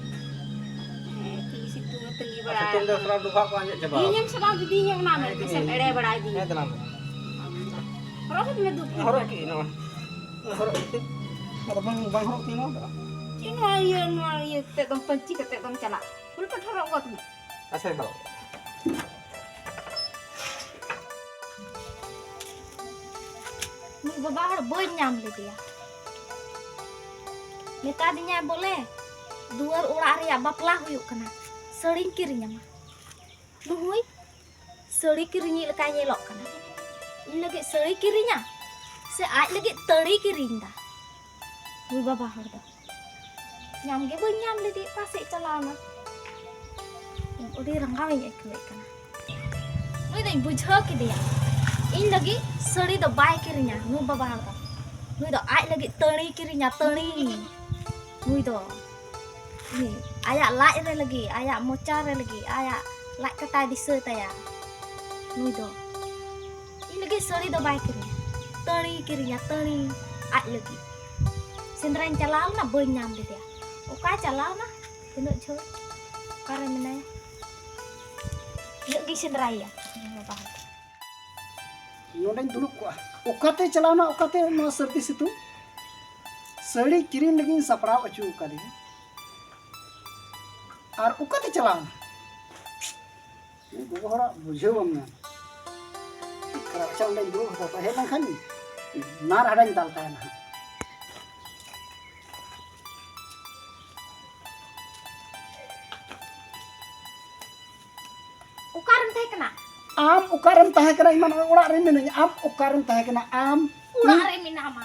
ᱦᱮᱸ, ᱠᱷᱟᱹᱞᱤ ᱥᱤᱛᱩᱝ ᱮ ᱛᱟᱺᱜᱤ ᱟᱨ ᱵᱟᱲᱟᱭᱟ᱾ ᱥᱤᱛᱩᱝ ᱛᱮ ᱥᱟᱱᱟᱢ ᱰᱚᱵᱷᱟᱜ ᱠᱚ ᱟᱸᱡᱮᱫ ᱪᱟᱵᱟᱜᱼᱟ᱾ ᱤᱧᱮᱢ ᱥᱟᱵᱟ ᱡᱩᱫᱤ ᱤᱧᱮᱢ ᱚᱱᱟ ᱢᱮᱫ ᱦᱮᱸ, ᱠᱚᱥᱮᱢ ᱤᱧ ᱮᱲᱮ ᱵᱟᱲᱟᱭ ᱫᱤᱧ᱾ ᱦᱮᱸ, ᱫᱮᱞᱟ ᱢᱮ᱾ ᱦᱚᱨᱚᱜ ᱦᱚᱫ ᱢᱮ ᱫᱩ ᱯᱷᱩᱴ ᱦᱚᱨᱚᱜ ᱜᱟᱱ᱾ ᱠᱮᱜ ᱟᱹᱧ ᱱᱚᱣᱟ᱾ ᱦᱚᱨᱚᱜ ᱠᱮᱜ ᱟᱹᱧ᱾ ᱟᱫᱚ ᱵᱟᱝ, ᱵᱟᱝ ᱦᱚᱨᱚᱜ ᱛᱤᱧ ᱱᱚᱣᱟ ᱫᱚ᱾ ᱪᱮᱫ ᱱᱚᱣᱟ ᱤᱭᱟᱹ, ᱱᱚᱣᱟ ᱤᱭᱟᱹ ᱠᱟᱛᱮ ᱫᱚᱢ ᱯᱟᱹᱧᱪᱤ ᱠᱟᱛᱮ ᱫᱚᱢ ᱪᱟᱞᱟᱜ? ᱯᱷᱩᱞ ᱯᱮᱱᱴ ᱦᱚᱨᱚᱜ ᱜᱚᱫ ᱢᱮ᱾ ᱟᱪᱪᱷᱟ, ᱦᱚᱨᱚᱜ᱾ ᱱᱩᱭ ᱵᱟᱵᱟ ᱦᱚᱲ ᱵᱟᱹᱧ ᱧᱟᱢ ᱞᱮᱫᱮᱭᱟ᱾ ᱢᱮᱛᱟ ᱫᱤᱧᱟᱭ ᱵᱚᱞᱮ, ᱫᱩᱣᱟᱹᱨ ᱚᱲᱟᱜ ᱨᱮᱭᱟᱜ ᱵᱟᱯᱞᱟ ᱦᱩᱭᱩᱜ ᱠᱟᱱᱟ, ᱥᱟᱹᱲᱤᱧ ᱠᱤᱨᱤᱧ ᱟᱢᱟ᱾ ᱱᱩᱭ ᱥᱟᱹᱲᱤ ᱠᱤᱨᱤᱧᱤᱡ ᱞᱮᱠᱟᱭ ᱧᱮᱞᱚᱜ ᱠᱟᱱᱟ᱾ ᱤᱧ ᱞᱟᱹᱜᱤᱫ ᱥᱟᱹᱲᱤ ᱠᱤᱨᱤᱧᱟ ᱥᱮ ᱟᱡ ᱞᱟᱹᱜᱤᱫ ᱛᱟᱹᱲᱤ ᱠᱤᱨᱤᱧ ᱫᱟ? ᱱᱩᱭ ᱵᱟᱵᱟ ᱦᱚᱲ ᱫᱚ ᱧᱟᱢ ᱜᱮ ᱵᱟᱹᱧ ᱧᱟᱢ ᱞᱮᱫᱮ, ᱚᱠᱟ ᱥᱮᱫ ᱪᱟᱞᱟᱣ ᱮᱱᱟ? ᱟᱹᱰᱤ ᱨᱟᱸᱜᱟᱣ ᱤᱧ ᱟᱹᱭᱠᱟᱹᱣᱮᱫ ᱠᱟᱱᱟ᱾ ᱱᱩᱭ ᱫᱚᱧ ᱵᱩᱡᱷᱟᱹᱣ ᱠᱮᱫᱮᱭᱟ, ᱤᱧ ᱞᱟᱹᱜᱤᱫ ᱥᱟᱹᱲᱤ ᱫᱚ ᱵᱟᱭ ᱠᱤᱨᱤᱧᱟ ᱱᱩᱭ ᱵᱟᱵᱟ ᱦᱚᱲ ᱫᱚ᱾ ᱱᱩᱭ ᱫᱚ ᱟᱡ ᱞᱟᱹᱜᱤᱫ ᱛᱟᱹᱲᱤ ᱠᱤᱨᱤᱧᱟ, ᱛᱟᱹᱲᱤ᱾ ᱱᱩᱭ ᱫᱚ ᱩᱱᱤ ᱟᱭᱟᱜ ᱞᱟᱡ ᱨᱮ ᱞᱟᱹᱜᱤᱫ, ᱟᱭᱟᱜ ᱢᱚᱪᱟ ᱨᱮ ᱞᱟᱹᱜᱤᱫ, ᱟᱭᱟᱜ ᱞᱟᱡ ᱠᱟᱴᱟᱭ ᱫᱤᱥᱟᱹ ᱛᱟᱭᱟ᱾ ᱱᱩᱭ ᱫᱚ ᱤᱧ ᱞᱟᱹᱜᱤᱫ ᱥᱟᱹᱲᱤ ᱫᱚ ᱵᱟᱭ ᱠᱤᱨᱤᱧᱟ, ᱛᱟᱹᱲᱤ ᱠᱤᱨᱤᱧᱟ, ᱛᱟᱹᱲᱤ ᱟᱡ ᱞᱟᱹᱜᱤᱫ᱾ ᱥᱮᱸᱫᱽᱨᱟᱧ ᱪᱟᱞᱟᱣ ᱞᱮᱱᱟ, ᱵᱟᱹᱧ ᱧᱟᱢ ᱞᱮᱫᱮᱭᱟ᱾ ᱚᱠᱟᱭ ᱪᱟᱞᱟᱣ ᱮᱱᱟ? ᱛᱤᱱᱟᱹᱜ ᱡᱷᱟᱹᱞ? ᱚᱠᱟᱨᱮ ᱢᱮᱱᱟᱭᱟ? ᱤᱱᱟᱹᱜ ᱜᱤᱧ ᱥᱮᱸᱫᱽᱨᱟᱭᱮᱭᱟ᱾ ᱵᱟᱵᱟ ᱦᱚᱲ᱾ ᱱᱚᱰᱮᱧ ᱫᱩᱲᱩᱵ ᱠᱚᱜᱼᱟ᱾ ᱚᱠᱟᱛᱮ ᱪᱟᱞᱟᱣᱱᱟ, ᱚᱠᱟᱛᱮ ᱱᱚᱣᱟ ᱥᱟᱹᱨᱫᱤ ᱥᱤᱛᱩᱝ? ᱥᱟᱹᱲᱤ ᱠᱤᱨᱤᱧ ᱞᱟᱹᱜᱤᱫ ᱤᱧ ᱥᱟᱯᱲᱟᱣ ᱦᱚᱪᱚ ᱟᱠᱟᱫᱮᱭᱟ᱾ ᱟᱨ ᱚᱠᱟᱛᱮ ᱪᱟᱞᱟᱣᱱᱟ? ᱩᱱᱤ ᱜᱚᱜᱚ ᱦᱚᱲᱟᱜ ᱵᱩᱡᱷᱟᱹᱣ ᱵᱟᱢ ᱧᱟᱢᱟ᱾ ᱪᱮᱫ ᱠᱟᱱᱟ? ᱟᱪᱪᱷᱟ, ᱚᱸᱰᱮᱧ ᱫᱩᱲᱩᱵ ᱦᱟᱛᱟᱲ ᱠᱚᱜᱼᱟ᱾ ᱦᱮᱡ ᱞᱮᱱᱠᱷᱟᱱ ᱱᱟᱨ ᱦᱟᱰᱟᱧ ᱫᱟᱞ ᱛᱟᱭᱟ ᱱᱟᱦᱟᱜ᱾ ᱚᱠᱟᱨᱮᱢ ᱛᱟᱦᱮᱸ ᱠᱟᱱᱟ? ᱟᱢ ᱚᱠᱟᱨᱮᱢ ᱛᱟᱦᱮᱸ ᱠᱟᱱᱟ? ᱤᱧ ᱢᱟ ᱱᱚᱜᱼᱚᱭ ᱚᱲᱟᱜ ᱨᱮ ᱢᱤᱱᱟᱹᱧᱟ᱾ ᱟᱢ ᱚᱠᱟᱨᱮᱢ ᱛᱟᱦᱮᱸ ᱠᱟᱱᱟ? ᱟᱢ ᱚᱲᱟᱜ ᱨᱮ ᱢᱮᱱᱟᱢᱟ᱾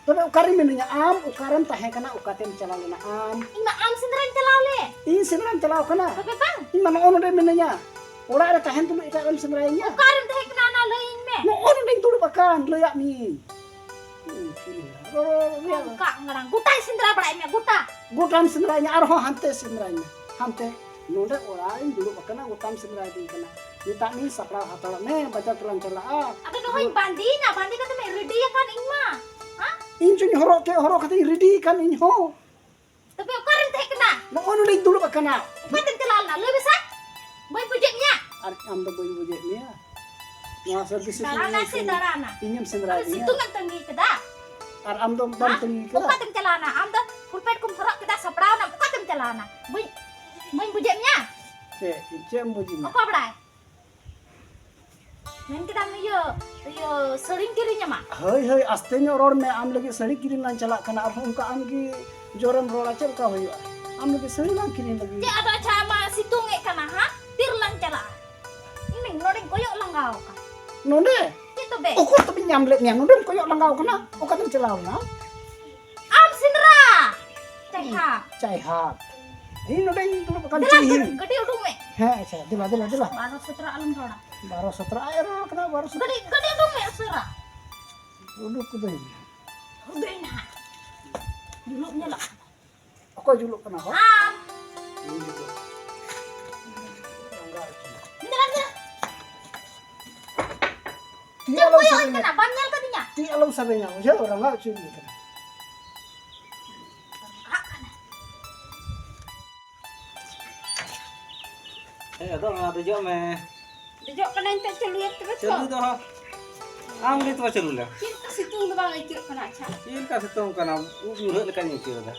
ᱛᱚᱵᱮ ᱚᱠᱟᱨᱮ ᱢᱤᱱᱟᱹᱧᱟ? ᱟᱢ ᱚᱠᱟᱨᱮᱢ ᱛᱟᱦᱮᱸ ᱠᱟᱱᱟ? ᱚᱠᱟᱛᱮᱢ ᱪᱟᱞᱟᱣ ᱞᱮᱱᱟ ᱟᱢ? ᱤᱧ ᱢᱟ ᱟᱢ ᱥᱮᱸᱫᱽᱨᱟᱧ ᱪᱟᱞᱟᱣ ᱞᱮ᱾ ᱤᱧ ᱥᱮᱸᱫᱽᱨᱟᱧ ᱪᱟᱞᱟᱣ ᱠᱟᱱᱟ? ᱛᱚᱵᱮ ᱵᱟᱝ? ᱤᱧ ᱢᱟ ᱱᱚᱜᱼᱚ ᱱᱚᱰᱮ ᱢᱤᱱᱟᱹᱧᱟ᱾ ᱚᱲᱟᱜ ᱨᱮ ᱛᱟᱦᱮᱱ ᱛᱩᱞᱩᱡ ᱮᱴᱟᱜ ᱨᱮᱢ ᱥᱮᱸᱫᱽᱨᱟᱭᱤᱧᱟ? ᱚᱠᱟᱨᱮᱢ ᱛᱟᱦᱮᱸ ᱠᱟᱱᱟ ᱚᱱᱟ ᱱᱚᱜᱼᱚ ᱱᱚᱰᱮᱧ ᱫᱩᱲᱩᱵ ᱟᱠᱟᱱ, ᱞᱟᱹᱭᱟᱫ ᱢᱤᱭᱟᱹᱧ᱾ ᱦᱩᱸ, ᱪᱮᱫ ᱤᱧ ᱞᱟᱹᱭᱟ? ᱨᱚᱲ, ᱨᱚᱲ, ᱨᱚᱲ᱾ ᱱᱚᱝᱠᱟ ᱟᱲᱟᱝ, ᱜᱚᱴᱟᱭ ᱥᱮᱸᱫᱽᱨᱟ ᱵᱟᱲᱟᱭ ᱢᱮ, ᱜᱚᱴᱟ᱾ ᱜᱚᱴᱟᱢ ᱥᱮᱸᱫᱽᱨᱟᱭᱤᱧᱟ, ᱟᱨᱦᱚᱸ ᱦᱟᱱᱛᱮ ᱥᱮᱸᱫᱽᱨᱟᱭᱤᱧᱟ, ᱦᱟᱱᱛᱮ᱾ ᱱᱚᱰᱮ ᱚᱲᱟᱜ ᱨᱤᱧ ᱫᱩᱲᱩᱵ ᱟᱠᱟᱱᱟ, ᱜᱚᱴᱟᱢ ᱥᱮᱸᱫᱽᱨᱟᱭᱤᱫᱤᱧ ᱠᱟᱱᱟ᱾ ᱢᱮᱛᱟᱜ ᱢᱤᱭᱟᱹᱧ ᱥᱟᱯᱲᱟᱣ ᱦᱟᱛᱟᱲᱚᱜ ᱢᱮ, ᱵᱟᱡᱟᱨ ᱛᱮᱞᱟᱝ ᱪᱟᱞᱟᱜᱼᱟ᱾ ᱟᱫᱚ ᱱᱚᱜᱼᱚᱭ ᱵᱟᱸᱫᱤᱭᱮᱱᱟ, ᱵᱟᱸᱫᱤ ᱠᱟᱛᱮ ᱢᱮ ᱨᱮᱰᱤ ᱟᱠᱟᱱ ᱤᱧ ᱢᱟ᱾ ᱦᱮᱸ? ᱤᱧ ᱪᱚᱧ ᱦᱚᱨᱚᱜ ᱠᱮᱫ, ᱦᱚᱨᱚᱜ ᱠᱟᱛᱮᱧ ᱨᱮᱰᱤ ᱟᱠᱟᱱ ᱤᱧ ᱦᱚᱸ᱾ ᱛᱚᱵᱮ ᱚᱠᱟᱨᱮᱢ ᱛᱟᱦᱮᱸ ᱠᱟᱱᱟ? ᱱᱚᱜᱼᱚᱭ ᱱᱚᱰᱮᱧ ᱫᱩᱲᱩᱵ ᱟᱠᱟᱱᱟ᱾ ᱚᱠᱟᱛᱮᱢ ᱪᱟᱞᱟᱣ ᱞᱮᱱᱟ? ᱞᱟᱹᱭ ᱢᱮᱥᱮ᱾ ᱵᱟᱹᱧ ᱵᱩᱡᱮᱫ ᱢᱮᱭᱟ᱾ ᱟᱨ ᱟᱢ ᱫᱚ ᱵᱟᱹᱧ ᱵᱩᱡᱮᱫ ᱢᱮᱭᱟ᱾ ᱱᱚᱣᱟ ᱥᱟᱹᱨᱫᱤ ᱥᱤᱛᱩᱝ ᱫᱟᱬᱟᱱᱟ ᱤᱧᱮᱢ ᱥᱮ ᱥᱮᱸᱫᱽᱨᱟ-, ᱫᱟᱬᱟᱱᱟ? ᱤᱧᱮᱢ ᱥᱮᱸᱫᱽᱨᱟᱭᱮᱫ ᱟᱫᱚ ᱢᱮᱭᱟ᱾ ᱥᱤᱛᱩᱝ ᱮᱢ ᱛᱟᱺᱜᱤ ᱠᱟᱫᱟ? ᱟᱨ ᱟᱢ ᱫᱚ ᱵᱟᱢ ᱦᱮᱸ? ᱛᱟᱺᱜᱤ ᱠᱟᱫᱟ? ᱚᱠᱟᱛᱮᱢ ᱪᱟᱞᱟᱣᱱᱟ? ᱟᱢ ᱫᱚ ᱯᱷᱩᱞ ᱯᱮᱱᱴ ᱠᱚᱢ ᱦᱚᱨᱚᱜ ᱠᱮᱫᱟ, ᱥᱟᱯᱲᱟᱣᱱᱟᱢ, ᱚᱠᱟᱛᱮᱢ ᱪᱟᱞᱟᱣᱱᱟ? ᱵᱟᱹᱧ, ᱵᱟᱹᱧ ᱵᱩᱡᱮᱫ ᱢᱮᱭᱟ᱾ ᱪᱮᱫ, ᱪᱮᱫ ᱮᱢ ᱵᱩᱡᱮᱫ ᱢᱮᱭᱟ? ᱚᱠᱚᱭ ᱵᱟᱲᱟᱭ? ᱢᱮᱱ ᱠᱮᱫᱟᱢ ᱤᱭᱟᱹ, ᱤᱭᱟᱹ ᱥᱟᱹᱲᱤᱧ ᱠᱤᱨᱤᱧ ᱟᱢᱟ? ᱦᱳᱭ, ᱦᱳᱭ, ᱟᱥᱛᱮ ᱧᱚᱜ ᱨᱚᱲ ᱢᱮ᱾ ᱟᱢ ᱞᱟᱹᱜᱤᱫ ᱥᱟᱹᱲᱤ ᱠᱤᱨᱤᱧ ᱞᱟᱝ ᱪᱟᱞᱟᱜ ᱠᱟᱱᱟ, ᱟᱨᱦᱚᱸ ᱚᱱᱠᱟ ᱟᱢ ᱜᱮ ᱡᱳᱨᱮᱢ ᱨᱚᱲᱟ, ᱪᱮᱫ ᱞᱮᱠᱟ ᱦᱩᱭᱩᱜᱼᱟ? ᱟᱢ ᱞᱟᱹᱜᱤᱫ ᱥᱟᱹᱲᱤ ᱞᱟᱝ ᱠᱤᱨᱤᱧ ᱞᱟᱹᱜᱤᱫ᱾ ᱪᱮᱫ ᱟᱫᱚ? ᱟᱪᱪᱷᱟ, ᱟᱢᱟ ᱥᱤᱛᱩᱝ ᱮᱫ ᱠᱟᱱᱟ, ᱦᱟᱸ? ᱛᱤ ᱨᱮᱞᱟᱝ ᱪᱟᱞᱟᱜᱼᱟ? ᱤᱧ ᱱᱚᱰᱮᱧ ᱠᱚᱭᱚᱜ ᱞᱟᱸᱜᱟᱣ ᱟᱠᱟᱱ᱾ ᱱᱚᱰᱮ? ᱪᱮᱫ ᱛᱚᱵᱮ? ᱚᱠᱚᱭ ᱛᱚᱵᱮᱧ ᱧᱟᱢ ᱞᱮᱫ ᱢᱮᱭᱟ? ᱱᱚᱰᱮᱢ ᱠᱚᱭᱚᱜ ᱞᱟᱸᱜᱟᱣ ᱟᱠᱟᱱᱟ? ᱚᱠᱟᱛᱮᱢ ᱪᱟᱞᱟᱣ ᱞᱮᱱᱟ? ᱟᱢ ᱥᱮᱸᱫᱽᱨᱟ! ᱪᱟᱭ ᱦᱟᱴ᱾ ᱪᱟᱭ ᱦᱟᱴ᱾ ᱤᱧ ᱱᱚᱰᱮᱧ ᱫᱩᱲᱩᱵ ᱟᱠᱟᱱ ᱫᱮᱞᱟ, ᱪᱮᱫ ᱜᱟᱹᱰᱤ, ᱦᱩᱭᱩᱜ? ᱜᱟᱹᱰᱤ ᱩᱰᱩᱝ ᱢᱮ᱾ ᱦᱮᱸ, ᱟᱪᱪᱷᱟ, ᱫᱮᱞᱟ, ᱫᱮᱞᱟ, ᱫᱮᱞᱟ᱾ ᱵᱟᱨᱚ ᱥᱚᱛᱨᱚ ᱟᱞᱚᱢ ᱨᱚᱲᱟ᱾ ᱵᱟᱨᱚ ᱥᱚᱛᱨᱚ, ᱟᱡ ᱮ ᱨᱚᱲ ᱠᱟᱱᱟ, ᱵᱟᱨᱚ ᱥᱚᱛᱨᱚ᱾ ᱜᱟᱹᱰᱤ, ᱜᱟᱹᱰᱤ ᱩᱰᱩᱝ ᱢᱮ ᱩᱥᱟᱹᱨᱟ᱾ ᱩᱰᱩᱠ ᱠᱤᱫᱟᱹᱧ᱾ ᱩᱰᱩᱝ ᱱᱟᱦᱟᱜ᱾ ᱡᱩᱞᱩᱜ ᱧᱮᱞᱚᱜ ᱠᱟᱱᱟ᱾ ᱚᱠᱚᱭ ᱡᱩᱞᱩᱜ ᱠᱟᱱᱟ ᱦᱚᱲ? ᱟᱢ᱾ ᱤᱧ ᱡᱩᱞᱩᱜ᱾ ᱫᱮᱞᱟ, ᱫᱮᱞᱟ᱾ ᱛᱤ ᱪᱮᱫ ᱟᱞᱚᱢ ᱠᱚᱭᱚᱜ ᱟᱹᱧ ᱥᱟᱵᱮᱧᱟ᱾ ᱠᱟᱱᱟ? ᱵᱟᱢ ᱧᱮᱞ ᱠᱟᱫᱤᱧᱟ? ᱛᱤ ᱟᱞᱚᱢ ᱥᱟᱵᱮᱧᱟ, ᱵᱩᱡᱷᱟᱹᱣ? ᱨᱟᱸᱜᱟᱣ ᱦᱚᱪᱚᱭᱤᱧ ᱠᱟᱱᱟ᱾ ᱨᱟᱸᱜᱟᱜ ᱠᱟᱱᱟ᱾ ᱦᱮᱸ, ᱟᱫᱚ ᱢᱟ ᱫᱮᱡᱚᱜ ᱢᱮ᱾ ᱫᱮᱡᱚᱜ ᱠᱟᱹᱱᱟᱹᱧ, ᱛᱚ ᱪᱟᱹᱞᱩᱭᱟ ᱛᱚᱵᱮ ᱛᱚ᱾ ᱪᱟᱹᱞᱩ ᱫᱚ ᱦᱟᱸᱜ ᱟᱢ ᱜᱮ ᱛᱚ ᱪᱟᱹᱞᱩ ᱞᱮᱢ᱾ ᱪᱮᱫ ᱞᱮᱠᱟ ᱥᱤᱛᱩᱝ ᱫᱚ ᱵᱟᱝ ᱟᱹᱭᱠᱟᱹᱜ ᱠᱟᱱᱟ? ᱟᱪᱪᱷᱟ᱾ ᱪᱮᱫ ᱞᱮᱠᱟ ᱥᱤᱛᱩᱝ ᱠᱟᱱᱟ? ᱩᱵ ᱧᱩᱨᱦᱟᱹᱜ ᱞᱮᱠᱟᱧ ᱟᱹᱭᱠᱟᱹᱣ ᱮᱫᱟ᱾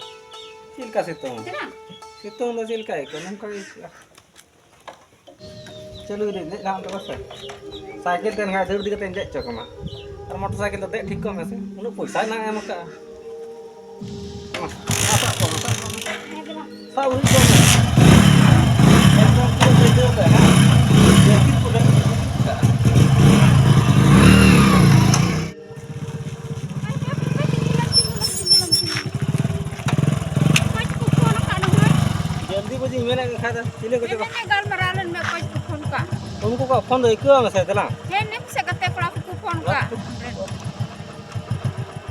ᱪᱮᱫ ᱞᱮᱠᱟ ᱥᱤᱛᱩᱝ? ᱪᱮᱫᱟᱜ? ᱥᱤᱛᱩᱝ ᱫᱚ ᱪᱮᱫ ᱞᱮᱠᱟ ᱟᱹᱭᱠᱟᱹᱜᱼᱟ? ᱱᱚᱝᱠᱟ ᱜᱮ ᱟᱹᱭᱠᱟᱹᱜᱼᱟ᱾ ᱪᱟᱹᱞᱩᱭ ᱫᱟᱹᱧ, ᱫᱮᱡ ᱞᱟᱦᱟᱜ ᱢᱮ ᱛᱚᱵᱮ ᱥᱮ᱾ ᱥᱟᱭᱠᱮᱞ ᱛᱮ ᱮᱱᱠᱷᱟᱱ ᱫᱟᱹᱲ ᱤᱫᱤ ᱠᱟᱛᱮᱧ ᱫᱮᱡ ᱦᱚᱪᱚ ᱠᱟᱢᱟ᱾ ᱟᱨ ᱢᱚᱴᱚᱨ ᱥᱟᱭᱠᱮᱞ ᱫᱚ ᱫᱮᱡ ᱴᱷᱤᱠ ᱠᱚᱜ ᱢᱮ ᱥᱮ, ᱩᱱᱟᱹᱜ ᱯᱚᱭᱥᱟ ᱦᱮᱱᱟᱜ ᱮᱢ ᱟᱠᱟᱫᱼᱟ᱾ ᱢᱟ, ᱥᱟᱵ ᱠᱚᱜ ᱢᱮ, ᱥᱟᱵ ᱠᱚᱜ ᱢᱮ᱾ ᱥᱟᱵ ᱦᱩᱭᱩᱜ ᱛᱟᱢᱟ᱾ ᱮᱠᱫᱚᱢ ᱯᱩᱨᱟᱹ ᱵᱟᱹᱭᱦᱟᱹᱲ ᱨᱮ, ᱦᱮᱸ? ᱡᱟᱹᱯᱤᱫ ᱠᱚ ᱞᱟᱹᱜᱤᱫ ᱠᱟᱜᱼᱟ᱾ ᱡᱚᱞᱫᱤ ᱵᱟᱡᱤᱧ ᱢᱮᱱᱮᱫ ᱠᱟᱱ ᱠᱷᱟᱡ ᱫᱚ, ᱪᱤᱞᱤ ᱠᱚᱪᱚ ᱠᱚ ᱦᱮᱸ, ᱜᱟᱞᱢᱟᱨᱟᱣ ᱞᱮᱱ ᱢᱮ, ᱚᱠᱚᱭ ᱪᱚᱠᱚ ᱯᱷᱳᱱ ᱠᱟᱜ᱾ ᱩᱱᱠᱩ ᱠᱚᱣᱟᱜ ᱯᱷᱳᱱ ᱫᱚ ᱟᱹᱭᱠᱟᱹᱣ ᱢᱮᱥᱮ, ᱫᱮᱞᱟ᱾ ᱦᱮᱸ, ᱱᱮ ᱥᱮ ᱜᱟᱛᱮ ᱠᱚᱲᱟ ᱠᱚ ᱚᱠᱟ?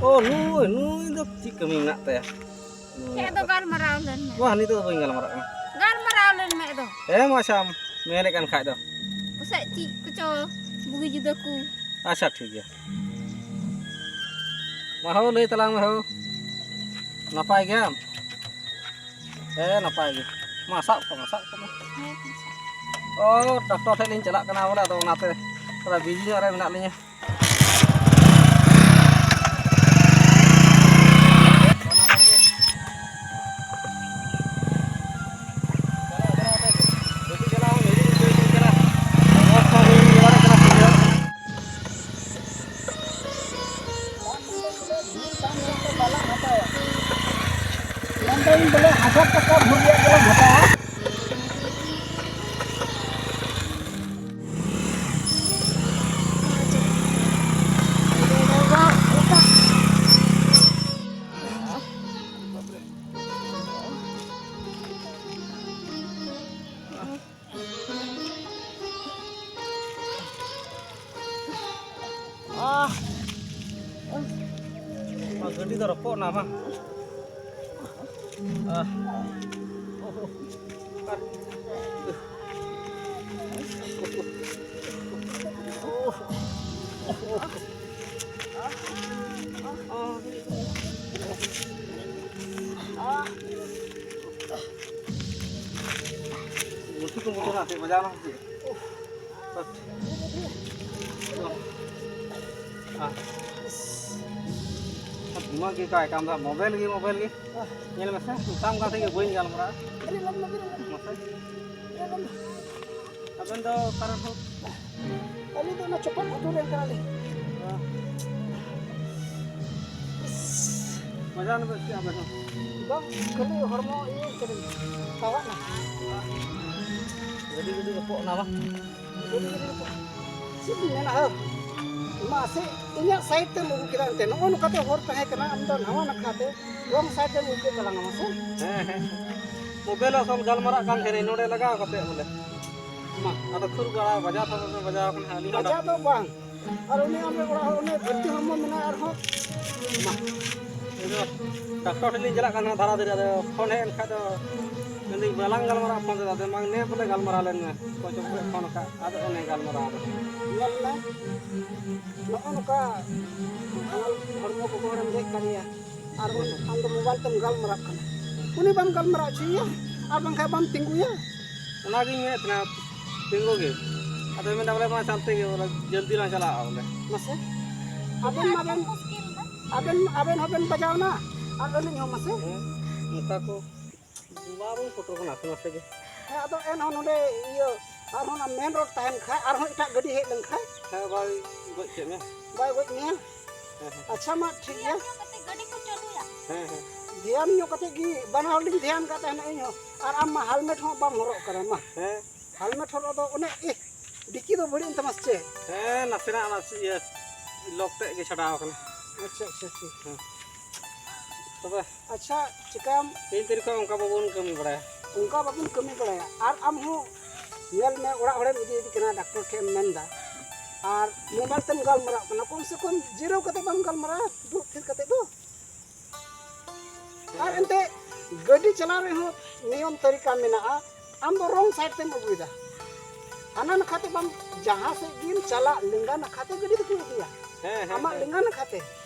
ᱚ, ᱱᱩᱭ, ᱱᱩᱭ ᱫᱚ ᱪᱮᱫ ᱠᱟᱹᱢᱤ ᱢᱮᱱᱟᱜ ᱛᱟᱭᱟ? ᱱᱩᱭ ᱦᱮᱡ ᱫᱚ ᱫᱚ᱾ ᱜᱟᱞᱢᱟᱨᱟᱣ ᱞᱮᱱ ᱢᱮ᱾ ᱵᱟᱝ, ᱱᱤᱛᱚᱜ ᱫᱚ ᱵᱟᱹᱧ ᱜᱟᱞᱢᱟᱨᱟᱜ ᱠᱟᱱᱟ᱾ ᱜᱟᱞᱢᱟᱨᱟᱣ ᱞᱮᱱ ᱢᱮ ᱫᱚ᱾ ᱦᱮᱸ, ᱢᱟ ᱟᱪᱪᱷᱟ, ᱢᱮᱱᱮᱫ ᱠᱟᱱ ᱠᱷᱟᱡ ᱫᱚ᱾ ᱯᱟᱥᱮᱡ ᱪᱮᱫ ᱠᱚᱪᱚ ᱵᱩᱜᱤ ᱡᱩᱫᱟᱹ ᱠᱚ᱾ ᱟᱪᱪᱷᱟ, ᱴᱷᱤᱠ ᱜᱮᱭᱟ᱾ ᱢᱟ ᱦᱳ, ᱞᱟᱹᱭ ᱛᱟᱞᱟᱝ ᱢᱮ ᱦᱳ᱾ ᱱᱟᱯᱟᱭ ᱜᱮᱭᱟᱢ? ᱦᱮᱸ, ᱱᱟᱯᱟᱭ ᱜᱮ᱾ ᱢᱟ, ᱥᱟᱵ ᱠᱚᱜ ᱢᱮ, ᱥᱟᱵ ᱠᱚᱜ ᱢᱮ᱾ ᱦᱮᱸ, ᱦᱮᱸ, ᱥᱟᱵ᱾ ᱚ, ᱰᱟᱠᱛᱚᱨ ᱴᱷᱮᱡ ᱞᱤᱧ ᱪᱟᱞᱟᱜ ᱠᱟᱱᱟ ᱵᱚᱞᱮ, ᱟᱫᱚ ᱚᱱᱟᱛᱮ ᱛᱷᱚᱲᱟ ᱵᱤᱡᱤ ᱧᱚᱜ ᱨᱮ ᱢᱮᱱᱟᱜ ᱞᱤᱧᱟᱹ᱾ ᱢᱮᱱᱫᱟᱹᱧ ᱵᱚᱞᱮ ᱦᱟᱡᱟᱨ ᱴᱟᱠᱟ ᱵᱷᱚᱨ ᱨᱮᱭᱟᱜ ᱜᱮᱞᱟᱝ ᱦᱟᱛᱟᱣᱟ᱾ ᱟᱦ, ᱱᱚᱣᱟ ᱜᱟᱹᱰᱤ ᱫᱚ ᱨᱚᱯᱚᱜ ᱮᱱᱟ ᱵᱟᱝ? ᱟᱦ, ᱚᱦᱚ, ᱟᱨ, ᱟᱦ, ᱜᱩᱱᱴᱷᱤ ᱠᱚ ᱢᱩᱴᱷᱟᱹᱱᱟ ᱥᱮ ᱵᱟᱡᱟᱣ ᱮᱱᱟ ᱥᱮ ᱪᱮᱫ? ᱟᱦ, ᱫᱤᱢᱟᱜᱽ ᱜᱮ ᱚᱠᱟᱭ ᱠᱟᱱ ᱫᱚ, ᱢᱳᱵᱟᱭᱤᱞ ᱜᱮ, ᱢᱳᱵᱟᱭᱤᱞ ᱜᱮ᱾ ᱧᱮᱞ ᱢᱮᱥᱮ, ᱢᱮᱛᱟᱢ ᱠᱟᱱ ᱛᱟᱦᱮᱸ ᱵᱟᱹᱧ ᱜᱟᱞᱢᱟᱨᱟᱜᱼᱟ᱾ ᱢᱟᱥᱮ᱾ ᱟᱵᱮᱱ ᱫᱚ ᱚᱠᱟ ᱨᱮᱱ ᱦᱚᱲ? ᱟᱹᱞᱤᱧ ᱫᱚ ᱚᱱᱟ ᱪᱚᱯᱚᱫ ᱜᱷᱩᱴᱩ ᱨᱮᱱ ᱠᱟᱱᱟᱞᱤᱧ᱾ ᱢᱟᱡᱟᱱ ᱵᱮᱥ ᱠᱮᱜᱼᱟ ᱵᱮᱱ? ᱵᱟᱝ, ᱠᱷᱟᱹᱞᱤ ᱦᱚᱲᱢᱚ ᱤᱭᱟᱹ ᱠᱟᱹᱱᱟᱹᱧ, ᱛᱟᱣᱟᱜ ᱱᱟ᱾ ᱜᱟᱹᱰᱤ ᱜᱟᱹᱰᱤ ᱨᱚᱯᱚᱜ ᱮᱱᱟ ᱵᱟᱝ? ᱜᱟᱹᱰᱤ ᱜᱟᱹᱰᱤ ᱨᱚᱯᱚᱜ᱾ ᱪᱮᱫ ᱵᱤᱱ ᱢᱮᱱᱟ ᱦᱳ? ᱢᱟ ᱥᱮ ᱤᱧᱟᱹᱜ side ᱛᱮᱢ ᱟᱹᱜᱩ ᱠᱮᱫᱟ ᱮᱱᱛᱮ᱾ ᱱᱚᱜᱼᱚ ᱱᱚᱝᱠᱟ ᱛᱮ ᱦᱚᱨ ᱛᱟᱦᱮᱸ ᱠᱟᱱᱟ, ᱟᱢ ᱫᱚ ᱱᱟᱣᱟ ᱱᱟᱠᱷᱟ ᱛᱮ wrong side ᱛᱮᱢ ᱟᱹᱜᱩ ᱠᱮᱫ ᱛᱟᱞᱟᱝᱟ ᱢᱟᱥᱮ᱾ ᱦᱮᱸ, ᱦᱮᱸ᱾ ᱢᱳᱵᱟᱭᱤᱞ ᱟᱥᱚᱞ ᱜᱟᱞᱢᱟᱨᱟᱜ ᱠᱟᱱ ᱛᱟᱦᱮᱸᱱᱟᱹᱧ ᱱᱚᱰᱮ ᱞᱟᱜᱟᱣ ᱠᱟᱛᱮ ᱵᱚᱞᱮ᱾ ᱢᱟ᱾ ᱟᱫᱚ ᱠᱷᱩᱨ ᱵᱟᱲᱟ ᱵᱟᱡᱟᱣ ᱛᱟᱵᱚ ᱯᱮ, ᱵᱟᱡᱟᱣ ᱠᱟᱱᱟ ᱟᱹᱞᱤᱧ ᱦᱚᱸ ᱵᱟᱡᱟᱣ ᱫᱚ ᱵᱟᱝ᱾ ᱟᱨ ᱩᱱᱤ ᱟᱢᱨᱮᱱ ᱚᱲᱟᱜ ᱦᱚᱲ ᱩᱱᱤ ᱵᱷᱟᱹᱨᱛᱤ ᱦᱚᱲᱢᱚ ᱢᱮᱱᱟᱭᱟ ᱟᱨᱦᱚᱸ᱾ ᱢᱟ᱾ ᱤᱧ ᱫᱚ ᱰᱟᱠᱛᱚᱨ ᱴᱷᱮᱱ ᱞᱤᱧ ᱪᱟᱞᱟᱜ ᱠᱟᱱ ᱛᱟᱦᱮᱱᱟ ᱫᱷᱟᱨᱟ ᱫᱷᱟᱨᱤ, ᱟᱫᱚ ᱯᱷᱳᱱ ᱦᱮᱡ ᱮᱱ ᱠᱷᱟᱡ ᱫᱚ ᱢᱮᱱᱫᱟᱹᱧ ᱵᱟᱞᱟᱝ ᱜᱟᱞᱢᱟᱨᱟᱜᱼᱟ ᱯᱷᱳᱱ ᱛᱮᱫᱚ, ᱟᱫᱚ ᱢᱟ ᱱᱮ ᱵᱚᱞᱮ ᱜᱟᱞᱢᱟᱨᱟᱣ ᱞᱮᱱ ᱢᱮ, ᱚᱠᱚᱭ ᱪᱚ ᱯᱷᱳᱱ ᱟᱠᱟᱫ, ᱟᱫᱚ ᱮᱱᱮ ᱜᱟᱞᱢᱟᱨᱟᱣ ᱫᱚ᱾ ᱧᱮᱞ ᱢᱮ, ᱱᱚᱜᱼᱚ ᱱᱚᱝᱠᱟ ᱦᱟᱢᱟᱞ ᱦᱚᱲᱢᱚ ᱜᱚᱜᱚ ᱦᱚᱲᱮᱢ ᱫᱮᱡ ᱠᱟᱫᱮᱭᱟ, ᱟᱨ ᱟᱢ ᱫᱚ ᱢᱳᱵᱟᱭᱤᱞ ᱛᱮᱢ ᱜᱟᱞᱢᱟᱨᱟᱜ ᱠᱟᱱᱟ᱾ ᱩᱱᱤ ᱵᱟᱢ ᱜᱟᱞᱢᱟᱨᱟᱣ ᱦᱚᱪᱚᱭᱮᱭᱟ, ᱟᱨ ᱵᱟᱝᱠᱷᱟᱱ ᱵᱟᱢ ᱛᱤᱸᱜᱩᱭᱟ᱾ ᱚᱱᱟᱜᱤᱧ ᱢᱮᱱᱮᱫ ᱛᱟᱦᱮᱱᱟ, ᱛᱤᱸᱜᱩ ᱜᱮ᱾ ᱟᱫᱚ ᱢᱮᱱᱫᱟ ᱵᱚᱞᱮ ᱢᱟ ᱪᱟᱞᱛᱮ ᱜᱮ, ᱵᱚᱞᱮ ᱡᱚᱞᱫᱤ ᱞᱟᱝ ᱪᱟᱞᱟᱜᱼᱟ ᱵᱚᱞᱮ᱾ ᱢᱟᱥᱮ, ᱟᱵᱮᱱ ᱢᱟᱵᱮᱱ, ᱟᱵᱮᱱ, ᱟᱵᱮᱱ ᱦᱚᱸᱵᱮᱱ ᱵᱟᱡᱟᱣᱱᱟ, ᱟᱨ ᱟᱹᱞᱤᱧ ᱦᱚᱸ ᱢᱟᱥᱮ᱾ ᱦᱮᱸ, ᱚᱱᱠᱟ ᱠᱚ ᱵᱟᱵᱚᱱ ᱯᱚᱴᱚᱨ ᱠᱟᱱᱟ ᱟᱥᱮ ᱢᱟᱥᱮ ᱜᱮ᱾ ᱦᱮᱸ, ᱟᱫᱚ ᱮᱱᱦᱚᱸ ᱱᱚᱰᱮ ᱤᱭᱟᱹ ᱟᱨᱦᱚᱸ ᱚᱱᱟ ᱢᱮᱱ ᱨᱳᱰ ᱛᱟᱦᱮᱱ ᱠᱷᱟᱡ, ᱟᱨᱦᱚᱸ ᱮᱴᱟᱜ ᱜᱟᱹᱰᱤ ᱦᱮᱡ ᱞᱮᱱᱠᱷᱟᱡ᱾ ᱦᱮᱸ, ᱵᱟᱭ ᱜᱚᱡ ᱠᱮᱫ ᱢᱮ᱾ ᱵᱟᱭ ᱜᱚᱡ ᱢᱮᱭᱟ᱾ ᱦᱮᱸ, ᱦᱮᱸ᱾ ᱟᱪᱪᱷᱟ, ᱢᱟ ᱴᱷᱤᱠ ᱜᱮᱭᱟ᱾ ᱧᱚᱜ ᱠᱟᱛᱮ ᱜᱟᱹᱰᱤ ᱠᱚ ᱪᱟᱹᱞᱩᱭᱟ᱾ ᱦᱮᱸ, ᱦᱮᱸ᱾ ᱫᱷᱮᱭᱟᱱ ᱧᱚᱜ ᱠᱟᱛᱮ ᱜᱮ, ᱵᱟᱱᱟ ᱦᱚᱲ ᱞᱤᱧ ᱫᱷᱮᱭᱟᱱ ᱠᱟᱜ ᱛᱟᱦᱮᱱᱟ ᱤᱧ ᱦᱚᱸ᱾ ᱟᱨ ᱟᱢ ᱢᱟ ᱦᱮᱞᱢᱮᱴ ᱦᱚᱸ ᱵᱟᱢ ᱦᱚᱨᱚᱜ ᱠᱟᱱᱟ ᱢᱟ᱾ ᱦᱮᱸ᱾ ᱦᱮᱞᱢᱮᱴ ᱦᱚᱨᱚᱜ ᱫᱚ ᱚᱱᱮ, ᱤᱦ, ᱰᱤᱠᱤ ᱫᱚ ᱵᱟᱹᱲᱤᱡ ᱮᱱ ᱛᱟᱢᱟ ᱥᱮ ᱪᱮᱫ? ᱦᱮᱸ, ᱱᱟᱥᱮᱱᱟᱜ ᱚᱱᱟ ᱤᱭᱟᱹ ᱞᱚᱠ ᱛᱮᱫ ᱜᱮ ᱪᱷᱟᱰᱟᱣ ᱟᱠᱟᱱᱟ᱾ ᱟᱪᱪᱷᱟ, ᱟᱪᱪᱷᱟ, ᱴᱷᱤᱠ᱾ ᱦᱮᱸ᱾ ᱛᱚᱵᱮ ᱟᱪᱪᱷᱟ, ᱪᱤᱠᱟᱢ ᱛᱤᱱ ᱛᱟᱹᱨᱤᱠᱷ ᱠᱷᱚᱱ ᱚᱱᱠᱟ ᱵᱟᱵᱚᱱ ᱠᱟᱹᱢᱤ ᱵᱟᱲᱟᱭᱟ᱾ ᱚᱱᱠᱟ ᱵᱟᱵᱚᱱ ᱠᱟᱹᱢᱤ ᱵᱟᱲᱟᱭᱟ᱾ ᱟᱨ ᱟᱢ ᱦᱚᱸ ᱧᱮᱞ ᱢᱮ, ᱚᱲᱟᱜ ᱦᱚᱲᱮᱢ ᱤᱫᱤᱭᱮᱫᱮ ᱠᱟᱱᱟ, ᱰᱟᱠᱛᱚᱨ ᱴᱷᱮᱱ ᱮᱢ ᱢᱮᱱᱫᱟ, ᱟᱨ ᱢᱳᱵᱟᱭᱤᱞ ᱛᱮᱢ ᱜᱟᱞᱢᱟᱨᱟᱜ ᱠᱟᱱᱟ᱾ ᱠᱚᱢ ᱥᱮ ᱠᱚᱢ ᱡᱤᱨᱟᱹᱣ ᱠᱟᱛᱮ ᱵᱟᱢ ᱜᱟᱞᱢᱟᱨᱟᱣᱟ, ᱫᱩᱲᱩᱵ ᱛᱷᱤᱨ ᱠᱟᱛᱮ ᱫᱚ? ᱟᱨ ᱮᱱᱛᱮ ᱜᱟᱹᱰᱤ ᱪᱟᱞᱟᱣ ᱨᱮᱦᱚᱸ ᱱᱤᱭᱚᱢ ᱛᱟᱹᱨᱤᱠᱟ ᱢᱮᱱᱟᱜᱼᱟ᱾ ᱟᱢ ᱫᱚ ᱨᱚᱝ ᱥᱟᱭᱤᱰ ᱛᱮᱢ ᱟᱹᱜᱩᱭᱮᱫᱟ, ᱦᱟᱱᱟ ᱱᱟᱠᱷᱟ ᱛᱮ ᱵᱟᱢ, ᱡᱟᱦᱟᱸ ᱥᱮᱫ ᱜᱮᱢ ᱪᱟᱞᱟᱜ, ᱞᱮᱸᱜᱟ ᱱᱟᱠᱷᱟ ᱛᱮ ᱜᱟᱹᱰᱤ ᱫᱚᱠᱚ ᱤᱫᱤᱭᱟ᱾ ᱦᱮᱸ, ᱦᱮᱸ, ᱟᱢᱟᱜ ᱦᱮᱸ᱾ ᱞᱮᱸᱜᱟ ᱱᱟᱠᱷᱟ ᱛᱮ,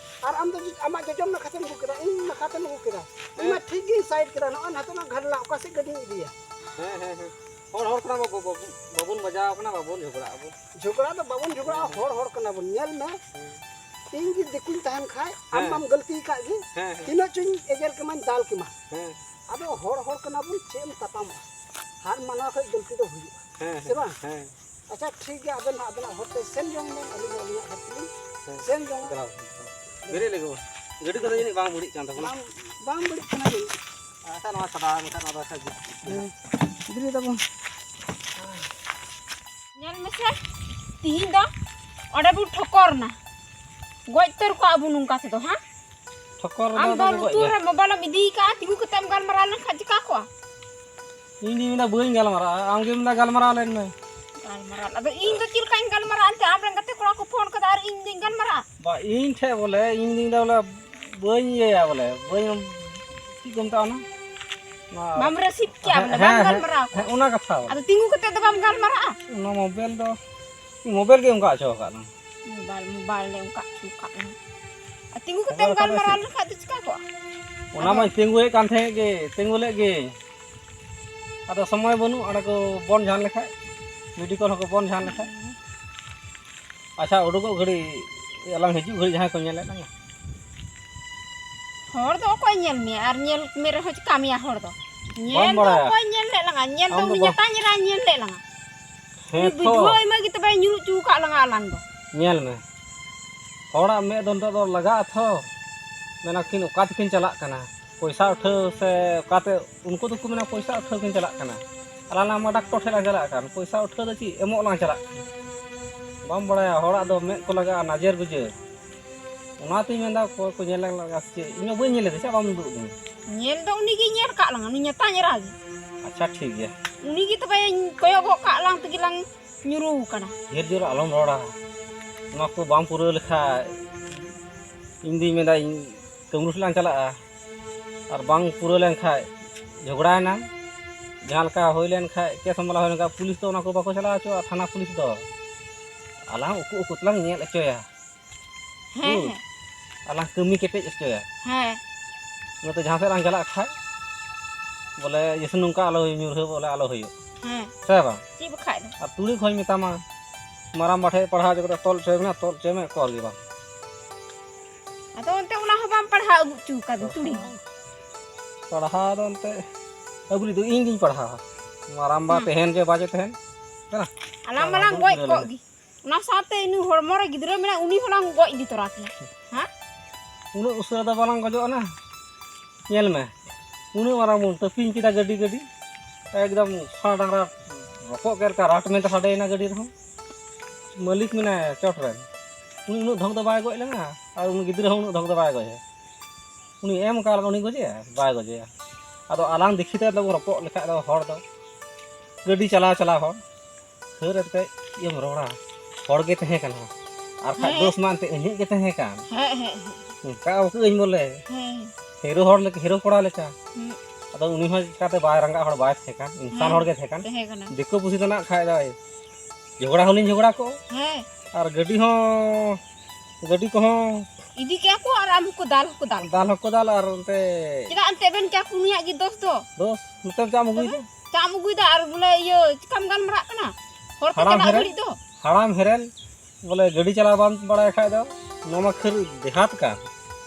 ᱟᱨ ᱟᱢ ᱫᱚ ᱡᱩᱫᱤ ᱟᱢᱟᱜ ᱡᱚᱡᱚᱢ ᱱᱟᱠᱷᱟ ᱛᱮᱢ ᱟᱹᱜᱩ ᱠᱮᱫᱟ, ᱤᱧ ᱱᱟᱠᱷᱟ ᱛᱮᱢ ᱟᱹᱜᱩ ᱠᱮᱫᱟ, ᱤᱧ ᱢᱟ ᱦᱮᱸ᱾ ᱴᱷᱤᱠ ᱜᱤᱧ ᱥᱟᱭᱤᱰ ᱠᱮᱫᱟ, ᱱᱚᱜᱼᱚᱭ ᱱᱟᱛᱮ ᱢᱟ ᱜᱷᱟᱰᱞᱟ, ᱚᱠᱟ ᱥᱮᱫ ᱜᱟᱹᱰᱤᱧ ᱤᱫᱤᱭᱟ? ᱦᱮᱸ, ᱦᱮᱸ, ᱦᱮᱸ᱾ ᱦᱚᱲ, ᱦᱚᱲ ᱠᱟᱱᱟ ᱵᱚ, ᱵᱚ, ᱵᱚ, ᱵᱟᱵᱚᱱ ᱵᱟᱡᱟᱣ ᱠᱟᱱᱟ, ᱵᱟᱵᱚᱱ ᱡᱷᱚᱜᱽᱲᱟᱜ ᱟᱵᱚᱱ᱾ ᱡᱷᱚᱜᱽᱲᱟ ᱫᱚ ᱵᱟᱵᱚᱱ ᱡᱷᱚᱜᱽᱲᱟᱜᱼᱟ, ᱦᱮᱸ᱾ ᱦᱚᱲ, ᱦᱚᱲ ᱠᱟᱱᱟ ᱵᱚᱱ᱾ ᱧᱮᱞ ᱢᱮ, ᱦᱮᱸ᱾ ᱤᱧ ᱜᱮ ᱫᱤᱠᱩᱧ ᱛᱟᱦᱮᱱ ᱠᱷᱟᱡ, ᱟᱢ ᱦᱮᱸ᱾ ᱢᱟᱢ ᱜᱟᱹᱞᱛᱤ ᱟᱠᱟᱫ ᱜᱮ, ᱦᱮᱸ, ᱦᱮᱸ᱾ ᱛᱤᱱᱟᱹᱜ ᱪᱚᱧ ᱮᱜᱮᱨ ᱠᱮᱢᱟᱧ, ᱫᱟᱞ ᱠᱮᱢᱟ᱾ ᱦᱮᱸ᱾ ᱟᱫᱚ ᱦᱚᱲ, ᱦᱚᱲ ᱠᱟᱱᱟ ᱵᱚᱱ, ᱪᱮᱫ ᱮᱢ ᱛᱟᱯᱟᱢᱚᱜᱼᱟ? ᱦᱟᱨ ᱢᱟᱱᱟᱣ ᱠᱷᱚᱡ ᱜᱟᱹᱞᱛᱤ ᱫᱚ ᱦᱩᱭᱩᱜᱼᱟ᱾ ᱦᱮᱸ, ᱥᱮ ᱵᱟᱝ? ᱦᱮᱸ᱾ ᱟᱪᱪᱷᱟ, ᱴᱷᱤᱠ ᱜᱮᱭᱟ, ᱟᱵᱮᱱ ᱦᱚᱸ ᱟᱵᱮᱱᱟᱜ ᱦᱚᱨ ᱛᱮ ᱥᱮᱱ ᱡᱚᱝ ᱵᱮᱱ, ᱟᱹᱞᱤᱧ ᱦᱚᱸ ᱟᱹᱞᱤᱧᱟᱜ ᱦᱚᱨ ᱛᱮᱞᱤᱧ ᱦᱮᱸ᱾ ᱥᱮᱱ ᱡᱚᱝᱟ᱾ ᱪᱟᱞᱟᱣ᱾ ᱵᱮᱨᱮᱫ ᱞᱟᱹᱜᱤᱫ ᱵᱚᱱ᱾ ᱜᱟᱹᱰᱤ ᱠᱚᱫᱚ ᱡᱟᱹᱱᱤᱡ ᱵᱟᱝ ᱵᱟᱹᱲᱤᱡ ᱠᱟᱱ ᱛᱟᱵᱚᱱᱟ᱾ ᱵᱟᱝ, ᱵᱟᱝ ᱵᱟᱹᱲᱤᱡ ᱠᱟᱱᱟ ᱡᱟᱹᱱᱤᱡ᱾ ᱟᱪᱪᱷᱟ, ᱱᱚᱣᱟ ᱥᱟᱫᱟ ᱢᱮᱠᱷᱟ, ᱱᱚᱣᱟ ᱫᱚ ᱟᱪᱪᱷᱟ, ᱡᱩᱛ᱾ ᱦᱮᱸ, ᱵᱮᱨᱮᱫ ᱟᱵᱚᱱ᱾ ᱧᱮᱞ ᱢᱮᱥᱮ, ᱛᱤᱦᱤᱧ ᱫᱚ ᱚᱸᱰᱮ ᱵᱚᱱ ᱴᱷᱚᱠᱚᱨ ᱱᱟ᱾ ᱜᱚᱡ ᱩᱛᱟᱹᱨ ᱠᱚᱜᱼᱟ ᱵᱚᱱ ᱱᱚᱝᱠᱟ ᱛᱮᱫᱚ, ᱦᱮᱸ? ᱴᱷᱚᱠᱚᱨ ᱨᱮᱫᱚ ᱟᱢ ᱫᱚ ᱟᱫᱚ ᱜᱚᱡ ᱞᱩᱛᱩᱨ ᱜᱮ᱾ ᱨᱮ ᱢᱳᱵᱟᱭᱤᱞ ᱮᱢ ᱤᱫᱤ ᱠᱟᱜᱼᱟ, ᱛᱤᱸᱜᱩ ᱠᱟᱛᱮ ᱮᱢ ᱜᱟᱞᱢᱟᱨᱟᱣ ᱞᱮᱱᱠᱷᱟᱱ ᱪᱤᱠᱟ ᱠᱚᱜᱼᱟ? ᱤᱧ ᱫᱩᱧ ᱢᱮᱱᱫᱟ ᱵᱟᱹᱧ ᱜᱟᱞᱢᱟᱨᱟᱜᱼᱟ, ᱟᱢ ᱜᱮᱢ ᱢᱮᱱᱫᱟ ᱜᱟᱞᱢᱟᱨᱟᱣ ᱞᱮᱱ ᱢᱮ᱾ ᱜᱟᱞᱢᱟᱨᱟᱣ ᱟᱫᱚ ᱤᱧ ᱫᱚ ᱪᱮᱫ ᱞᱮᱠᱟᱧ ᱜᱟᱞᱢᱟᱨᱟᱜᱼᱟ? ᱮᱱᱛᱮ ᱟᱢ ᱨᱮᱱ ᱜᱟᱛᱮ ᱠᱚᱲᱟ ᱠᱚ ᱯᱷᱳᱱ ᱠᱟᱫᱟ ᱟᱨ ᱤᱧ ᱫᱚᱧ ᱜᱟᱞᱢᱟᱨᱟᱜᱼᱟ? ᱵᱟ, ᱤᱧ ᱴᱷᱮᱡ ᱵᱚᱞᱮ, ᱤᱧ ᱫᱚᱧ ᱫᱟ ᱵᱚᱞᱮ ᱵᱟᱹᱧ ᱤᱭᱟᱹᱭᱟ ᱵᱚᱞᱮ, ᱵᱟᱹᱧ, ᱪᱮᱫ ᱠᱚ ᱢᱮᱛᱟᱜᱼᱟ ᱚᱱᱟ? ᱚᱱᱟ ᱵᱟᱢ ᱨᱮᱥᱤᱵᱷ ᱠᱮᱭᱟ ᱦᱮᱸ, ᱵᱚᱞᱮ, ᱦᱮᱸ, ᱵᱟᱢ ᱦᱮᱸ, ᱜᱟᱞᱢᱟᱨᱟᱣ ᱦᱮᱸ, ᱠᱚᱜᱼᱟ᱾ ᱚᱱᱟ ᱠᱟᱛᱷᱟ ᱵᱚᱞᱮ᱾ ᱟᱫᱚ ᱛᱤᱸᱜᱩ ᱠᱟᱛᱮ ᱫᱚ ᱵᱟᱢ ᱜᱟᱞᱢᱟᱨᱟᱜᱼᱟ? ᱚᱱᱟ ᱢᱳᱵᱟᱭᱤᱞ ᱫᱚ, ᱢᱳᱵᱟᱭᱤᱞ ᱜᱮ ᱚᱱᱠᱟ ᱚᱪᱚ ᱟᱠᱟᱫ ᱞᱟᱝ᱾ ᱢᱳᱵᱟᱭᱤᱞ, ᱢᱳᱵᱟᱭᱤᱞ ᱞᱮ ᱚᱱᱠᱟ ᱚᱪᱚ ᱟᱠᱟᱫ ᱞᱟᱝ᱾ ᱟᱨ ᱛᱤᱸᱜᱩ ᱠᱟᱛᱮᱢ ᱢᱳᱵᱟᱭᱤᱞ ᱠᱟᱛᱷᱟ ᱫᱚ ᱜᱟᱞᱢᱟᱨᱟᱣ ᱪᱮᱫ? ᱞᱮᱱᱠᱷᱟᱡ ᱫᱚ ᱪᱤᱠᱟ ᱠᱚᱜᱼᱟ? ᱚᱱᱟ ᱟᱫᱚ ᱢᱟᱧ ᱛᱤᱸᱜᱩᱭᱮᱫ ᱠᱟᱱ ᱛᱟᱦᱮᱸᱫ ᱜᱮ, ᱛᱤᱸᱜᱩ ᱞᱮᱫ ᱜᱤᱧ᱾ ᱟᱫᱚ ᱥᱚᱢᱚᱭ ᱵᱟᱹᱱᱩᱜ, ᱚᱸᱰᱮ ᱠᱚ ᱵᱚᱱ ᱡᱷᱟᱱ ᱞᱮᱠᱷᱟᱡ, ᱵᱷᱤᱰᱤᱭᱳ ᱠᱚᱞ ᱦᱚᱸᱠᱚ ᱵᱚᱱ ᱡᱷᱟᱱ ᱞᱮᱠᱷᱟᱡ᱾ ᱟᱪᱪᱷᱟ, ᱩᱰᱩᱠᱚᱜ ᱜᱷᱟᱹᱲᱤᱡ, ᱟᱞᱟᱝ ᱦᱤᱡᱩᱜ ᱜᱷᱟᱹᱲᱤᱡ ᱡᱟᱦᱟᱸᱭ ᱠᱚ ᱧᱮᱞᱮᱫ ᱞᱟᱝᱟ᱾ ᱦᱚᱲ ᱫᱚ ᱚᱠᱚᱭ ᱧᱮᱞ ᱢᱮᱭᱟ? ᱟᱨ ᱧᱮᱞ ᱢᱮ ᱨᱮᱦᱚᱸ ᱪᱤᱠᱟ ᱢᱮᱭᱟ ᱦᱚᱲ ᱫᱚ? ᱵᱟᱢ ᱧᱮᱞ ᱫᱚ ᱵᱟᱲᱟᱭᱟ᱾ ᱚᱠᱚᱭ ᱧᱮᱞ ᱞᱮᱫ ᱞᱟᱝᱟ? ᱧᱮᱞ ᱫᱚ ᱟᱢ ᱫᱚ ᱩᱱᱤ ᱵᱟᱢ ᱧᱮᱛᱟᱧ ᱮᱨᱟᱭ ᱧᱮᱞ ᱞᱮᱫ ᱞᱟᱝᱟ᱾ ᱦᱮᱸ ᱩᱱᱤ ᱛᱚ᱾ ᱵᱩᱡᱷᱟᱹᱣ ᱟᱭ ᱢᱟ ᱜᱮ ᱛᱚᱵᱮ ᱧᱩᱨᱩ ᱦᱚᱪᱚ ᱟᱠᱟᱫ ᱞᱟᱝᱟ ᱟᱞᱟᱝ ᱫᱚ᱾ ᱧᱮᱞ ᱢᱮ, ᱦᱚᱲᱟᱜ ᱢᱮᱫ ᱫᱚ ᱱᱤᱛᱚᱜ ᱫᱚ ᱞᱟᱜᱟᱜᱼᱟ ᱛᱷᱚ᱾ ᱢᱮᱱᱟ ᱠᱤᱱ ᱚᱠᱟ ᱛᱮᱠᱤᱱ ᱪᱟᱞᱟᱜ ᱠᱟᱱᱟ, ᱯᱚᱭᱥᱟ ᱩᱴᱷᱟᱹᱣ ᱥᱮ ᱚᱠᱟᱛᱮ? ᱩᱱᱠᱩ ᱫᱚᱠᱚ ᱢᱮᱱᱟ ᱯᱚᱭᱥᱟ ᱩᱴᱷᱟᱹᱣ ᱠᱤᱱ ᱪᱟᱞᱟᱜ ᱠᱟᱱᱟ, ᱟᱨ ᱟᱞᱟᱝ ᱢᱟ ᱰᱟᱠᱛᱚᱨ ᱴᱷᱮᱱ ᱞᱟᱝ ᱪᱟᱞᱟᱜ ᱠᱟᱱ, ᱯᱚᱭᱥᱟ ᱩᱴᱷᱟᱹᱣ ᱫᱚ ᱪᱮᱫ ᱮᱢᱚᱜ ᱞᱟᱝ ᱪᱟᱞᱟᱜ ᱠᱟᱱᱟ᱾ ᱵᱟᱢ ᱵᱟᱲᱟᱭᱟ, ᱦᱚᱲᱟᱜ ᱫᱚ ᱢᱮᱫ ᱠᱚ ᱞᱟᱜᱟᱜᱼᱟ ᱱᱟᱡᱮᱨ ᱜᱩᱡᱮᱨ᱾ ᱚᱱᱟᱛᱤᱧ ᱢᱮᱱᱫᱟ ᱚᱠᱚᱭ ᱠᱚ ᱧᱮᱞ ᱞᱟᱝ ᱞᱟᱜᱟ ᱥᱮ ᱪᱮᱫ? ᱤᱧ ᱢᱟ ᱵᱟᱹᱧ ᱧᱮᱞ ᱞᱮᱫᱟ, ᱪᱮᱫᱟᱜ ᱵᱟᱢ ᱩᱫᱩᱜ ᱟᱹᱫᱤᱧᱟ? ᱧᱮᱞ ᱫᱚ ᱩᱱᱤ ᱜᱮᱭ ᱧᱮᱞ ᱠᱟᱜ ᱞᱟᱝᱟ, ᱩᱱᱤ ᱧᱮᱛᱟᱧ ᱮᱨᱟ ᱜᱮ᱾ ᱟᱪᱪᱷᱟ, ᱴᱷᱤᱠ ᱜᱮᱭᱟ᱾ ᱩᱱᱤ ᱜᱮ ᱛᱚᱵᱮᱧ ᱠᱚᱭᱚᱜᱚᱜ ᱠᱟᱜ ᱞᱟᱝ ᱛᱮᱜᱮ ᱞᱟᱝ ᱧᱩᱨᱩ ᱟᱠᱟᱱᱟ᱾ ᱰᱷᱮᱨ ᱡᱳᱨ ᱟᱞᱚᱢ ᱨᱚᱲᱟ, ᱱᱚᱣᱟ ᱠᱚ ᱵᱟᱢ ᱯᱩᱨᱟᱹᱣ ᱞᱮᱠᱷᱟᱡ ᱤᱧ ᱫᱩᱧ ᱢᱮᱱᱫᱟ ᱤᱧ ᱠᱟᱹᱢᱨᱩ ᱥᱮᱫ ᱞᱟᱝ ᱪᱟᱞᱟᱜᱼᱟ, ᱟᱨ ᱵᱟᱝ ᱯᱩᱨᱟᱹᱣ ᱞᱮᱱᱠᱷᱟᱡ ᱡᱷᱚᱜᱽᱲᱟᱭᱮᱱᱟ᱾ ᱡᱟᱦᱟᱸ ᱞᱮᱠᱟ ᱦᱩᱭ ᱞᱮᱱᱠᱷᱟᱡ, ᱠᱮᱥ ᱢᱟᱢᱞᱟ ᱦᱩᱭ ᱞᱮᱱᱠᱷᱟᱡ, ᱯᱩᱞᱤᱥ ᱫᱚ ᱚᱱᱟ ᱠᱚ ᱵᱟᱠᱚ ᱪᱟᱞᱟᱣ ᱦᱚᱪᱚᱣᱟᱜᱼᱟ, ᱛᱷᱟᱱᱟ ᱯᱩᱞᱤᱥ ᱫᱚ᱾ ᱟᱞᱟᱝ ᱩᱠᱩ ᱩᱠᱩ ᱛᱮᱞᱟᱝ ᱧᱮᱞ ᱦᱚᱪᱚᱭᱟ᱾ ᱦᱮᱸ, ᱦᱩᱸ᱾ ᱦᱮᱸ᱾ ᱟᱞᱟᱝ ᱠᱟᱹᱢᱤ ᱠᱮᱴᱮᱡ ᱦᱚᱪᱚᱭᱟ᱾ ᱦᱮᱸ᱾ ᱚᱱᱟᱛᱮ ᱡᱟᱦᱟᱸ ᱥᱮᱫ ᱞᱟᱝ ᱪᱟᱞᱟᱜ ᱠᱷᱟᱡ, ᱵᱚᱞᱮ ᱡᱮᱥᱮ ᱱᱚᱝᱠᱟ ᱟᱞᱚ ᱦᱩᱭᱩᱜ, ᱧᱩᱨᱦᱟᱹ ᱵᱚᱞᱮ ᱟᱞᱚ ᱦᱩᱭᱩᱜ᱾ ᱦᱮᱸ᱾ ᱥᱮ ᱵᱟᱝ? ᱪᱮᱫ ᱵᱟᱠᱷᱟᱡ ᱫᱚ? ᱟᱨ ᱛᱩᱲᱤ ᱠᱷᱚᱱ ᱢᱮᱛᱟᱢᱟ, ᱢᱟᱨᱟᱝ ᱵᱟ ᱴᱷᱮᱡ ᱯᱟᱲᱦᱟᱣ ᱦᱚᱪᱚ ᱠᱟᱛᱮ ᱛᱚᱞ ᱦᱚᱪᱚᱭ ᱢᱮ, ᱛᱚᱞ ᱦᱚᱪᱚᱭ ᱢᱮ, ᱚᱠᱚᱨ ᱜᱮ ᱵᱟᱝ᱾ ᱟᱫᱚ ᱚᱱᱛᱮ ᱚᱱᱟ ᱦᱚᱸ ᱵᱟᱢ ᱯᱟᱲᱦᱟᱣ ᱟᱹᱜᱩ ᱦᱚᱪᱚ ᱟᱠᱟᱫᱤᱧ ᱛᱩᱲᱤ᱾ ᱯᱟᱲᱦᱟᱣ ᱫᱚ ᱮᱱᱛᱮ ᱟᱹᱵᱩᱞᱤ ᱫᱚ ᱤᱧ ᱜᱤᱧ ᱯᱟᱲᱦᱟᱣᱟ᱾ ᱢᱟᱨᱟᱝ ᱵᱟ ᱦᱩᱸ᱾ ᱛᱟᱦᱮᱱ ᱪᱮ ᱵᱟᱡᱮ ᱛᱟᱦᱮᱱ ᱠᱟᱱᱟ᱾ ᱟᱞᱟᱝ ᱢᱟᱞᱟᱝ ᱜᱚᱡ ᱠᱚᱜ ᱜᱮ᱾ ᱚᱱᱟ ᱥᱟᱶᱛᱮ ᱤᱱᱟᱹ ᱦᱚᱲᱢᱚ ᱨᱮ ᱜᱤᱫᱽᱨᱟᱹ ᱢᱮᱱᱟᱜ, ᱩᱱᱤ ᱦᱚᱸᱞᱟᱝ ᱜᱚᱡ ᱤᱫᱤ ᱛᱚᱨᱟ ᱠᱮᱭᱟ᱾ ᱦᱮᱸ? ᱩᱱᱟᱹᱜ ᱩᱥᱟᱹᱨᱟ ᱫᱚ ᱵᱟᱞᱟᱝ ᱜᱚᱡᱚᱜᱼᱟ ᱱᱟ᱾ ᱧᱮᱞ ᱢᱮ, ᱩᱱᱟᱹᱜ ᱢᱟᱨᱟᱝ ᱵᱚᱱ ᱛᱟᱹᱯᱤᱧ ᱠᱮᱫᱟ ᱜᱟᱹᱰᱤ, ᱜᱟᱹᱰᱤ᱾ ᱮᱠᱫᱚᱢ ᱥᱟᱸ ᱰᱟᱝᱨᱟ ᱨᱚᱯᱚᱜ ᱠᱮᱫ ᱞᱮᱠᱟ ᱨᱟᱴ ᱢᱮᱱᱛᱮ ᱥᱟᱰᱮᱭᱮᱱᱟ ᱜᱟᱹᱰᱤ ᱨᱮᱦᱚᱸ᱾ ᱢᱟᱹᱞᱤᱠ ᱢᱮᱱᱟᱭᱟ ᱪᱚᱴ ᱨᱮ, ᱩᱱᱤ ᱩᱱᱟᱹᱜ ᱫᱷᱚᱠ ᱫᱚ ᱵᱟᱭ ᱜᱚᱡ ᱞᱮᱱᱟ, ᱟᱨ ᱩᱱᱤ ᱜᱤᱫᱽᱨᱟᱹ ᱦᱚᱸ ᱩᱱᱟᱹᱜ ᱫᱷᱚᱠ ᱫᱚ ᱵᱟᱭ ᱜᱚᱡᱮ᱾ ᱩᱱᱤ ᱮᱢ ᱠᱟᱜ ᱩᱱᱤ ᱜᱚᱡᱮᱭᱟ? ᱵᱟᱭ ᱜᱚᱡᱮᱭᱟ᱾ ᱟᱫᱚ ᱟᱞᱟᱝ ᱫᱤᱠᱷᱤᱛ ᱨᱮ ᱫᱚᱵᱚᱱ ᱨᱚᱯᱚᱜ ᱞᱮᱠᱷᱟᱡ ᱫᱚ ᱦᱚᱲ ᱫᱚ, ᱜᱟᱹᱰᱤ ᱪᱟᱞᱟᱣ ᱪᱟᱞᱟᱣ ᱦᱚᱲ, ᱠᱷᱟᱹᱨ ᱮᱱᱛᱮ ᱪᱮᱫ ᱮᱢ ᱨᱚᱲᱟ, ᱦᱚᱲ ᱜᱮ ᱛᱟᱦᱮᱸ ᱠᱟᱱᱟ᱾ ᱟᱨ ᱠᱷᱟᱡ ᱦᱮᱸ᱾ ᱫᱳᱥ ᱢᱟ ᱮᱱᱛᱮ ᱤᱧᱟᱹᱜ ᱜᱮ ᱛᱟᱦᱮᱸ ᱠᱟᱱ᱾ ᱦᱮᱸ, ᱦᱮᱸ, ᱦᱮᱸ᱾ ᱚᱱᱠᱟ ᱵᱟᱠᱚ ᱟᱹᱧ ᱵᱚᱞᱮ᱾ ᱦᱮᱸ᱾ ᱦᱤᱨᱳ ᱦᱚᱲ ᱞᱮᱠᱟ, ᱦᱤᱨᱳ ᱠᱚᱲᱟ ᱞᱮᱠᱟ᱾ ᱦᱮᱸ᱾ ᱟᱫᱚ ᱩᱱᱤ ᱦᱚᱸ ᱪᱤᱠᱟᱛᱮ ᱵᱟᱭ ᱨᱟᱸᱜᱟᱜ ᱦᱚᱲ ᱵᱟᱭ ᱛᱟᱦᱮᱸ ᱠᱟᱱ, ᱤᱱᱥᱟᱱ ᱦᱮᱸ, ᱦᱚᱲ ᱜᱮ ᱛᱟᱦᱮᱸ ᱠᱟᱱ᱾ ᱛᱟᱦᱮᱸ ᱠᱟᱱᱟ᱾ ᱫᱤᱠᱩ ᱯᱩᱥᱤ ᱫᱚ ᱱᱟᱜ ᱠᱷᱟᱡ ᱫᱚᱭ ᱡᱷᱚᱜᱽᱲᱟ ᱦᱚᱸᱞᱤᱧ ᱡᱷᱚᱜᱽᱲᱟ ᱠᱚᱜ᱾ ᱦᱮᱸ᱾ ᱟᱨ ᱜᱟᱹᱰᱤ ᱦᱚᱸ, ᱜᱟᱹᱰᱤ ᱠᱚᱦᱚᱸ ᱤᱫᱤ ᱠᱮᱭᱟ ᱠᱚ ᱟᱨ ᱟᱢ ᱦᱚᱸᱠᱚ ᱫᱟᱞ ᱦᱚᱸᱠᱚ ᱫᱟᱞ᱾ ᱫᱟᱞ ᱦᱚᱸᱠᱚ ᱫᱟᱞ ᱟᱨ ᱚᱱᱛᱮ ᱪᱮᱫᱟᱜ ᱮᱱᱛᱮ ᱵᱮᱱ ᱪᱟᱯ ᱩᱱᱤᱭᱟᱜ ᱜᱮ ᱫᱳᱥ ᱫᱚ? ᱫᱳᱥ, ᱱᱚᱛᱮᱢ ᱪᱟᱯ ᱟᱹᱜᱩᱭᱮᱫᱟ᱾ ᱛᱚᱵᱮ? ᱪᱟᱜ ᱮᱢ ᱟᱹᱜᱩᱭᱮᱫᱟ ᱟᱨ ᱵᱚᱞᱮ ᱤᱭᱟᱹ ᱪᱤᱠᱟᱢ ᱜᱟᱞᱢᱟᱨᱟᱜ ᱠᱟᱱᱟ? ᱦᱚᱲ ᱛᱮ ᱦᱟᱲᱟᱢ ᱪᱟᱞᱟᱜ ᱦᱮᱨᱮᱞ, ᱜᱷᱟᱹᱲᱤᱡ ᱫᱚ? ᱦᱟᱲᱟᱢ ᱦᱮᱨᱮᱞ, ᱵᱚᱞᱮ ᱜᱟᱹᱰᱤ ᱪᱟᱞᱟᱣ ᱵᱟᱢ ᱵᱟᱲᱟᱭ ᱠᱷᱟᱡ ᱫᱚ ᱱᱚᱣᱟ ᱢᱟ ᱠᱷᱟᱹᱨ ᱫᱮᱦᱟᱛ ᱠᱟᱱ᱾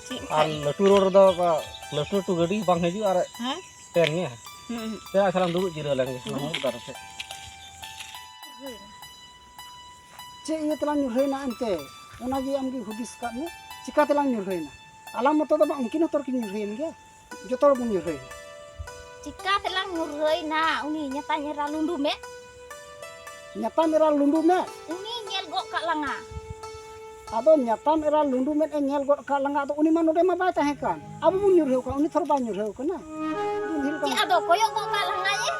ᱪᱮᱫ ᱟᱨ ᱠᱷᱟᱡ? ᱞᱟᱹᱴᱩ ᱨᱳᱰ ᱨᱮᱫᱚ ᱵᱟ, ᱞᱟᱹᱴᱩ ᱞᱟᱹᱴᱩ ᱜᱟᱹᱰᱤ ᱵᱟᱝ ᱦᱤᱡᱩᱜᱼᱟ ᱟᱨ ᱦᱮᱸ? ᱛᱮᱱ ᱢᱮ᱾ ᱦᱩᱸ, ᱦᱩᱸ᱾ ᱪᱮᱫᱟᱜ ᱥᱟᱞᱟᱝ ᱫᱩᱲᱩᱵ ᱡᱤᱨᱟᱹᱣ ᱞᱮᱱ ᱜᱮ, ᱦᱩᱸ᱾ ᱱᱚᱣᱟ ᱢᱩᱫᱽ ᱫᱟᱨᱮ ᱥᱮᱫ᱾ ᱪᱮᱫ ᱤᱭᱟᱹ ᱛᱮᱞᱟᱝ ᱧᱩᱨᱦᱟᱹᱭᱮᱱᱟ ᱮᱱᱛᱮ? ᱚᱱᱟᱜᱮ ᱟᱢᱜᱮ ᱦᱩᱫᱤᱥ ᱠᱟᱜ ᱢᱮ, ᱪᱤᱠᱟ ᱛᱮᱞᱟᱝ ᱧᱩᱨᱦᱟᱹᱭᱮᱱᱟ? ᱟᱞᱟᱝ ᱢᱚᱛᱚ ᱫᱚ ᱵᱟᱝ, ᱩᱱᱠᱤᱱ ᱦᱚᱸ ᱛᱚᱨ ᱠᱤᱱ ᱧᱩᱨᱦᱟᱹᱭᱮᱱ ᱜᱮᱭᱟ᱾ ᱡᱚᱛᱚ ᱦᱚᱲ ᱵᱚᱱ ᱧᱩᱨᱦᱟᱹᱭᱮᱱᱟ᱾ ᱪᱤᱠᱟ ᱛᱮᱞᱟᱝ ᱧᱩᱨᱦᱟᱹᱭᱮᱱᱟ? ᱩᱱᱤ ᱧᱟᱛᱟᱧ ᱮᱨᱟ ᱞᱩᱸᱰᱩ ᱢᱮᱫ᱾ ᱧᱟᱛᱟᱢ ᱮᱨᱟ ᱞᱩᱸᱰᱩ ᱢᱮᱫ? ᱩᱱᱤ ᱧᱮᱞ ᱜᱚᱫ ᱠᱟᱜ ᱞᱟᱝᱟ᱾ ᱟᱫᱚ ᱧᱟᱛᱟᱢ ᱮᱨᱟ ᱞᱩᱸᱰᱩ ᱢᱮᱫ ᱮ ᱧᱮᱞ ᱜᱚᱫ ᱠᱟᱜ ᱞᱟᱝᱟ, ᱟᱫᱚ ᱩᱱᱤ ᱢᱟ ᱱᱚᱰᱮ ᱢᱟ ᱵᱟᱭ ᱛᱟᱦᱮᱸ ᱠᱟᱱ᱾ ᱟᱵᱚ ᱵᱚᱱ ᱧᱩᱨᱦᱟᱹᱣ ᱠᱟᱱ, ᱩᱱᱤ ᱛᱷᱚᱨ ᱵᱟᱭ ᱧᱩᱨᱦᱟᱹᱣ ᱠᱟᱱᱟ᱾ ᱩᱱᱤ ᱫᱷᱤᱨᱤ ᱠᱟᱱ ᱪᱮᱫ ᱟᱫᱚ ᱠᱚᱭᱚᱜ ᱜᱚᱫ ᱠᱟᱜ ᱞᱟᱝᱟᱭᱮ?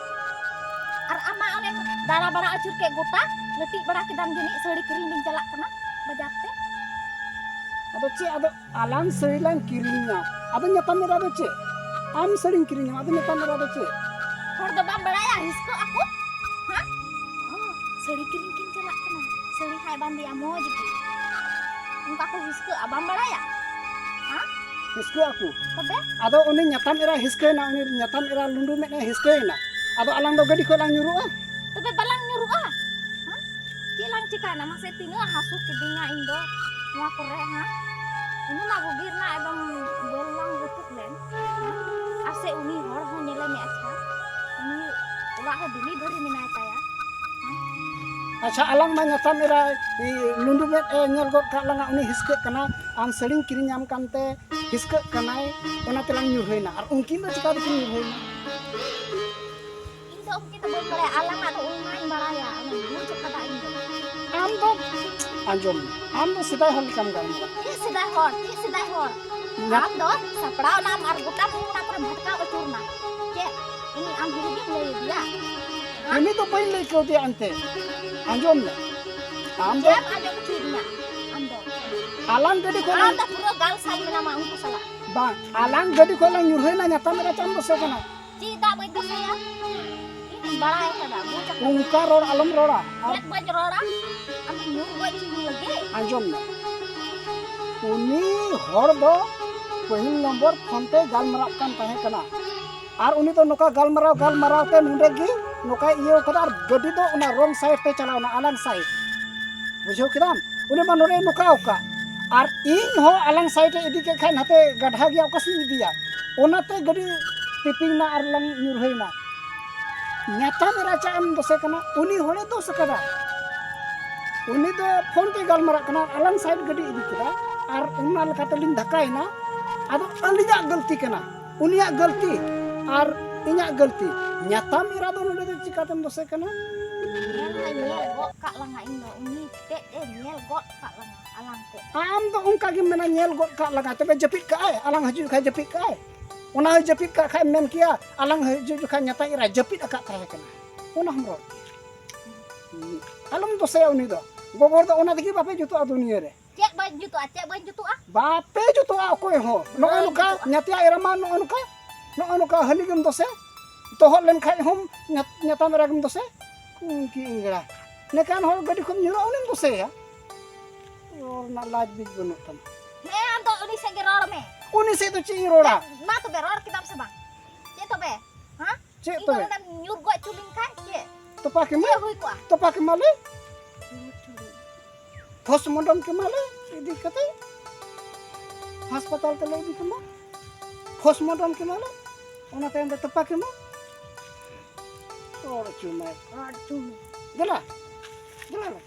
ᱟᱨ ᱟᱢ ᱢᱟ ᱚᱱᱮᱢ ᱫᱟᱬᱟ ᱵᱟᱲᱟ ᱟᱹᱪᱩᱨ ᱠᱮᱫ ᱜᱚᱴᱟ, ᱞᱟᱹᱴᱤᱡ ᱵᱟᱲᱟ ᱠᱮᱫᱟᱢ ᱡᱟᱹᱱᱤᱡ, ᱥᱟᱹᱲᱤ ᱠᱤᱨᱤᱧ ᱞᱤᱧ ᱪᱟᱞᱟᱜ ᱠᱟᱱᱟ ᱵᱟᱡᱟᱨ ᱛᱮ᱾ ᱟᱫᱚ ᱪᱮᱫ ᱟᱫᱚ ᱟᱞᱟᱝ ᱥᱟᱹᱲᱤ ᱞᱟᱝ ᱠᱤᱨᱤᱧᱟ᱾ ᱟᱫᱚ ᱧᱟᱯᱟᱢ ᱮᱨᱟ ᱫᱚ ᱪᱮᱫ? ᱟᱢ ᱥᱟᱹᱲᱤᱧ ᱠᱤᱨᱤᱧᱟᱢᱟ, ᱟᱫᱚ ᱧᱟᱯᱟᱢ ᱮᱨᱟ ᱫᱚ ᱪᱮᱫ? ᱦᱚᱲ ᱫᱚ ᱵᱟᱢ ᱵᱟᱲᱟᱭᱟ, ᱦᱤᱥᱠᱟᱹᱜ ᱟᱠᱚ? ᱦᱮᱸ? ᱥᱟᱹᱲᱤ ᱠᱤᱨᱤᱧ ᱠᱤᱱ ᱪᱟᱞᱟᱜ ᱠᱟᱱᱟ, ᱥᱟᱹᱲᱤ ᱦᱟᱭ ᱵᱟᱸᱫᱮᱭᱟ ᱢᱚᱡᱽ ᱜᱮ᱾ ᱚᱱᱠᱟ ᱠᱚ ᱦᱤᱥᱠᱟᱹᱜᱼᱟ, ᱵᱟᱢ ᱵᱟᱲᱟᱭᱟ? ᱦᱮᱸ? ᱦᱤᱥᱠᱟᱹᱜ ᱟᱠᱚ? ᱛᱚᱵᱮ? ᱟᱫᱚ ᱩᱱᱤ ᱧᱟᱯᱟᱢ ᱮᱨᱟ ᱦᱤᱥᱠᱟᱹᱭᱮᱱᱟ, ᱩᱱᱤ ᱧᱟᱯᱟᱢ ᱮᱨᱟ ᱞᱩᱸᱰᱩ ᱢᱮᱫ ᱮ ᱦᱤᱥᱠᱟᱹᱭᱮᱱᱟ᱾ ᱟᱫᱚ ᱟᱞᱟᱝ ᱫᱚ ᱜᱟᱹᱰᱤ ᱠᱷᱚᱱ ᱞᱟᱝ ᱧᱩᱨᱩᱜᱼᱟ? ᱛᱚᱵᱮ ᱵᱟᱞᱟᱝ ᱧᱩᱨᱩᱜᱼᱟ? ᱦᱮᱸ? ᱪᱮᱫ ᱞᱟᱝ ᱪᱤᱠᱟᱭᱱᱟ ᱢᱟᱥᱮ? ᱛᱤᱱᱟᱹᱜ ᱦᱟᱹᱥᱩ ᱠᱤᱫᱤᱧᱟ ᱤᱧ ᱫᱚ ᱱᱚᱣᱟ ᱠᱚᱨᱮ, ᱦᱮᱸ? ᱤᱧ ᱢᱟ ᱵᱩᱜᱤ ᱨᱮᱱᱟᱜ ᱮᱠᱫᱚᱢ ᱵᱟᱹᱞ ᱞᱟᱝ ᱨᱟᱹᱯᱩᱫ ᱞᱮᱱ, ᱦᱮᱸ? ᱟᱨ ᱥᱮ ᱩᱱᱤ ᱦᱚᱲ ᱦᱚᱸ ᱧᱮᱞᱮ ᱢᱮ, ᱟᱪᱪᱷᱟ, ᱩᱱᱤ ᱚᱲᱟᱜ ᱨᱮ ᱰᱮᱞᱤᱵᱷᱟᱨᱤ ᱢᱮᱱᱟᱭ ᱛᱟᱭᱟ, ᱦᱮᱸ? ᱟᱪᱪᱷᱟ, ᱟᱞᱟᱝ ᱢᱟ ᱧᱟᱯᱟᱢ ᱮᱨᱟ, ᱤ, ᱞᱩᱸᱰᱩ ᱢᱮᱫ ᱮ ᱧᱮᱞ ᱜᱚᱫ ᱠᱟᱜ ᱞᱟᱝᱟ, ᱩᱱᱤ ᱦᱤᱥᱠᱟᱹᱜ ᱠᱟᱱᱟ, ᱟᱢ ᱥᱟᱹᱲᱤᱧ ᱠᱤᱨᱤᱧᱟᱢ ᱠᱟᱱᱛᱮ ᱦᱤᱥᱠᱟᱹᱜ ᱠᱟᱱᱟᱭ, ᱚᱱᱟ ᱛᱮᱞᱟᱝ ᱧᱩᱨᱦᱟᱹᱭᱱᱟ᱾ ᱟᱨ ᱩᱱᱠᱤᱱ ᱫᱚ ᱪᱤᱠᱟ ᱛᱮᱠᱤᱱ ᱧᱩᱨᱦᱟᱹᱭᱱᱟ? ᱤᱧ ᱫᱚ ᱚᱱᱠᱟ ᱫᱚ ᱵᱟᱹᱧ ᱵᱟᱲᱟᱭᱟ, ᱟᱞᱟᱝᱟᱜ ᱫᱚ ᱚᱱᱟᱧ ᱵᱟᱲᱟᱭᱟ, ᱚᱱᱟ ᱵᱩᱡᱽ ᱠᱟᱫᱟ ᱤᱧ ᱫᱚ᱾ ᱟᱢ ᱫᱚ, ᱟᱸᱡᱚᱢ ᱢᱮ, ᱟᱢ ᱫᱚ ᱥᱮᱫᱟᱭ ᱦᱚᱲ ᱞᱮᱠᱟᱢ ᱜᱟᱞᱢᱟᱨᱟᱜ᱾ ᱪᱮᱫ ᱥᱮᱫᱟᱭ ᱦᱚᱲ? ᱪᱮᱫ ᱥᱮᱫᱟᱭ ᱦᱚᱲ? ᱧᱟ- ᱟᱢ ᱫᱚ ᱥᱟᱯᱲᱟᱣ ᱱᱟᱢ ᱟᱨ ᱜᱚᱴᱟ ᱢᱩᱞᱩᱠ ᱚᱱᱟ ᱠᱚᱨᱮ ᱵᱷᱟᱴᱠᱟᱣ ᱟᱹᱪᱩᱨ ᱱᱟ᱾ ᱪᱮᱫ? ᱩᱱᱤ ᱟᱢ ᱦᱤᱲᱤᱧ ᱮᱢ ᱞᱟᱹᱭ ᱟᱫᱮᱭᱟ? ᱩᱱᱤ ᱫᱚ ᱵᱟᱹᱧ ᱞᱟᱹᱭ ᱠᱟᱣᱫᱮᱭᱟ ᱮᱱᱛᱮ᱾ ᱟᱸᱡᱚᱢ ᱢᱮ, ᱟᱢ ᱫᱚ ᱪᱮᱫ ᱟᱸᱡᱚᱢ ᱦᱚᱪᱚᱭᱮᱫᱤᱧᱟ ᱟᱢ ᱫᱚ? ᱟᱞᱟᱝ ᱜᱟᱹᱰᱤ ᱠᱷᱚᱱ ᱟᱢ ᱫᱚ ᱯᱩᱨᱟᱹ ᱜᱟᱞ ᱥᱟᱞ ᱢᱮᱱᱟᱢᱟ ᱩᱱᱠᱩ ᱥᱟᱞᱟᱜ᱾ ᱵᱟᱝ, ᱟᱞᱟᱝ ᱜᱟᱹᱰᱤ ᱠᱷᱚᱱ ᱞᱟᱝ ᱧᱩᱨᱦᱟᱹᱭᱱᱟ, ᱧᱟᱛᱟᱢ ᱮᱨᱟ ᱪᱟᱢ ᱫᱚᱥᱮ ᱠᱟᱱᱟ᱾ ᱪᱮᱫᱟᱜ ᱵᱟᱹᱧ ᱫᱚᱥᱮᱭᱟ? ᱤᱧ ᱵᱟᱲᱟᱭ ᱠᱟᱫᱟ, ᱵᱩᱡᱽ ᱟᱠᱟᱫᱟ᱾ ᱚᱱᱠᱟ ᱨᱚᱲ ᱟᱞᱚᱢ ᱨᱚᱲᱟ᱾ ᱟᱨ ᱪᱮᱫ ᱵᱟᱹᱧ ᱨᱚᱲᱟ? ᱟᱢ ᱧᱩᱨ ᱜᱚᱡ ᱦᱚᱪᱚᱧ ᱞᱟᱹᱜᱤᱫ? ᱟᱸᱡᱚᱢ ᱢᱮ, ᱩᱱᱤ ᱦᱚᱲ ᱫᱚ ᱯᱟᱹᱦᱤᱞ ᱱᱚᱢᱵᱚᱨ ᱯᱷᱳᱱ ᱛᱮ ᱜᱟᱞᱢᱟᱨᱟᱜ ᱠᱟᱱ ᱛᱟᱦᱮᱸ ᱠᱟᱱᱟ᱾ ᱟᱨ ᱩᱱᱤ ᱫᱚ ᱱᱚᱝᱠᱟ ᱜᱟᱞᱢᱟᱨᱟᱣ ᱜᱟᱞᱢᱟᱨᱟᱣ ᱛᱮ ᱱᱚᱰᱮ ᱜᱮ ᱱᱚᱝᱠᱟᱭ ᱤᱭᱟᱹᱣ ᱠᱟᱫᱟ, ᱟᱨ ᱜᱟᱹᱰᱤ ᱫᱚ ᱚᱱᱟ ᱨᱚᱝ ᱥᱟᱭᱤᱰ ᱛᱮ ᱪᱟᱞᱟᱣᱱᱟ, ᱟᱞᱟᱝ ᱥᱟᱭᱤᱰ᱾ ᱵᱩᱡᱷᱟᱹᱣ ᱠᱮᱫᱟᱢ? ᱩᱱᱤ ᱢᱟ ᱱᱚᱰᱮ ᱱᱚᱝᱠᱟᱣ ᱠᱟᱜ, ᱟᱨ ᱤᱧ ᱦᱚᱸ ᱟᱞᱟᱝ ᱥᱟᱭᱤᱰ ᱮ ᱤᱫᱤ ᱠᱮᱫ ᱠᱷᱟᱱ ᱱᱟᱛᱮ ᱜᱟᱰᱷᱟ ᱜᱮᱭᱟ, ᱚᱠᱟ ᱥᱮᱫ ᱤᱧ ᱤᱫᱤᱭᱟ? ᱚᱱᱟᱛᱮ ᱜᱟᱹᱰᱤ ᱴᱤᱯᱤᱝ ᱱᱟ ᱟᱨ ᱞᱟᱝ ᱧᱩᱨᱦᱟᱹᱭᱱᱟ᱾ ᱧᱟᱛᱟᱢ ᱮᱨᱟ ᱪᱟᱜ ᱮᱢ ᱫᱚᱥᱮ ᱠᱟᱱᱟ, ᱩᱱᱤ ᱦᱚᱲᱮ ᱫᱚᱥ ᱠᱟᱫᱟ᱾ ᱩᱱᱤ ᱫᱚ ᱯᱷᱳᱱ ᱛᱮ ᱜᱟᱞᱢᱟᱨᱟᱜ ᱠᱟᱱᱟ, ᱟᱞᱟᱝ ᱥᱟᱭᱤᱰ ᱜᱟᱹᱰᱤ ᱤᱫᱤ ᱠᱮᱫᱟ, ᱟᱨ ᱚᱱᱟ ᱞᱮᱠᱟᱛᱮ ᱞᱤᱧ ᱫᱷᱟᱠᱟᱭᱮᱱᱟ᱾ ᱟᱫᱚ ᱟᱹᱞᱤᱧᱟᱜ ᱜᱟᱹᱞᱛᱤ ᱠᱟᱱᱟ, ᱩᱱᱤᱭᱟᱜ ᱜᱟᱹᱞᱛᱤ ᱟᱨ ᱤᱧᱟᱜ ᱜᱟᱹᱞᱛᱤ᱾ ᱧᱟᱛᱟᱢ ᱮᱨᱟ ᱫᱚ ᱱᱚᱰᱮ ᱫᱚ ᱪᱤᱠᱟᱛᱮᱢ ᱫᱚᱥᱮ ᱠᱟᱱᱟ? ᱧᱮᱞ ᱢᱟᱭ ᱧᱮᱞ ᱜᱚᱫ ᱠᱟᱜ ᱞᱟᱝᱟ, ᱤᱧ ᱫᱚ ᱩᱱᱤ ᱛᱮᱫ ᱮ ᱧᱮᱞ ᱜᱚᱫ ᱠᱟᱜ ᱞᱟᱝᱟ ᱟᱞᱟᱝ ᱛᱮᱫ᱾ ᱟᱢ ᱫᱚ ᱚᱱᱠᱟ ᱜᱮᱢ ᱢᱮᱱᱟ, ᱧᱮᱞ ᱜᱚᱫ ᱠᱟᱜ ᱞᱟᱝᱟ, ᱛᱚᱵᱮ ᱡᱟᱹᱯᱤᱫ ᱠᱟᱜᱼᱟᱭ, ᱟᱞᱟᱝ ᱦᱤᱡᱩᱜ ᱠᱷᱟᱡ ᱡᱟᱹᱯᱤᱫ ᱠᱟᱜᱼᱟᱭ᱾ ᱚᱱᱟ ᱦᱚᱸ ᱡᱟᱹᱯᱤᱫ ᱠᱟᱜ ᱠᱷᱟᱡ ᱢᱮᱱ ᱠᱮᱭᱟ, ᱟᱞᱟᱝ ᱦᱤᱡᱩᱜ ᱡᱚᱠᱷᱟᱡ ᱧᱟᱛᱟᱢ ᱮᱨᱟᱭ ᱡᱟᱹᱯᱤᱫ ᱟᱠᱟᱫ ᱛᱟᱦᱮᱸ ᱠᱟᱱᱟ᱾ ᱚᱱᱟ ᱦᱚᱸ ᱨᱚᱲ᱾ ᱟᱞᱚᱢ ᱫᱚᱥᱮᱭᱟ ᱩᱱᱤ ᱫᱚ᱾ ᱜᱚᱵᱚᱨ ᱫᱚ ᱚᱱᱟ ᱛᱮᱜᱮ ᱵᱟᱯᱮ ᱡᱩᱛᱩᱜᱼᱟ ᱫᱩᱱᱤᱭᱟᱹ ᱨᱮ᱾ ᱪᱮᱫ ᱵᱟᱹᱧ ᱡᱩᱛᱩᱜᱼᱟ? ᱪᱮᱫ ᱵᱟᱹᱧ ᱡᱩᱛᱩᱜᱼᱟ? ᱵᱟᱯᱮ ᱡᱩᱛᱩᱜᱼᱟ ᱚᱠᱚᱭ ᱦᱚᱸ᱾ ᱱᱚᱜᱼᱚ ᱵᱟᱹᱧ ᱱᱚᱝᱠᱟ ᱡᱩᱛᱩᱜᱼᱟ᱾ ᱧᱟᱛᱭᱟ ᱮᱨᱟ ᱢᱟ ᱱᱚᱜᱼᱚ ᱱᱚᱝᱠᱟ, ᱱᱚᱜᱼᱚ ᱱᱚᱝᱠᱟ ᱦᱟᱹᱞᱤ ᱜᱮᱢ ᱫᱚᱥᱮ, ᱛᱚᱦᱚᱫ ᱞᱮᱱᱠᱷᱟᱡ ᱦᱚᱸᱢ ᱧᱟ-, ᱧᱟᱛᱟᱢ ᱮᱨᱟ ᱜᱮᱢ ᱫᱚᱥᱮ᱾ ᱩᱱᱠᱤ ᱤᱧᱲᱟ᱾ ᱱᱮᱠᱟᱱ ᱦᱚᱲ ᱜᱟᱹᱰᱤ ᱠᱷᱚᱱ ᱧᱩᱨᱩᱜᱼᱟ, ᱩᱱᱤᱢ ᱫᱚᱥᱮᱭᱟ? ᱨᱚᱲ ᱨᱮᱱᱟᱜ ᱞᱟᱡ ᱵᱤᱡ ᱵᱟᱹᱱᱩᱜ ᱛᱟᱢᱟ᱾ ᱦᱮᱸ, ᱟᱢ ᱫᱚ ᱩᱱᱤ ᱥᱮᱫ ᱜᱮ ᱨᱚᱲ ᱢᱮ᱾ ᱩᱱᱤ ᱥᱮᱫ ᱫᱚ ᱪᱮᱫ ᱤᱧ ᱨᱚᱲᱟ? ᱢᱟ ᱛᱚᱵᱮ, ᱨᱚᱲ ᱠᱮᱫᱟᱢ ᱥᱮ ᱵᱟᱝ? ᱪᱮᱫ ᱛᱚᱵᱮ? ᱦᱮᱸ? ᱪᱮᱫ ᱤᱧ ᱫᱚ ᱛᱚᱵᱮ? ᱚᱸᱰᱮᱢ ᱧᱩᱨ ᱜᱚᱡ ᱦᱚᱪᱚ ᱞᱤᱧ ᱠᱷᱟᱡ ᱪᱮᱫ? ᱛᱚᱯᱟ ᱠᱮᱢᱟ? ᱪᱮᱫ ᱦᱩᱭ ᱠᱚᱜᱼᱟ? ᱛᱚᱯᱟ ᱠᱮᱢᱟᱞᱮ? ᱧᱩᱨ ᱦᱚᱪᱚ ᱞᱤᱧ᱾ ᱯᱳᱥᱴᱢᱚᱨᱴᱚᱢ ᱠᱮᱢᱟᱞᱮ ᱤᱫᱤ ᱠᱟᱛᱮ ᱦᱟᱥᱯᱟᱛᱟᱞ ᱛᱮᱞᱮ ᱤᱫᱤ ᱠᱮᱢᱟ᱾ ᱯᱳᱥᱴᱢᱚᱨᱴᱚᱢ ᱠᱮᱢᱟᱞᱮ, ᱚᱱᱟ ᱛᱟᱭᱚᱢ ᱫᱚ ᱛᱚᱯᱟ ᱠᱮᱢᱟ᱾ ᱨᱚᱲ ᱦᱚᱪᱚ ᱢᱮ᱾ ᱨᱚᱲ ᱦᱚᱪᱚ ᱢᱮ᱾ ᱫᱮᱞᱟ, ᱫᱮᱞᱟ ᱞᱮ᱾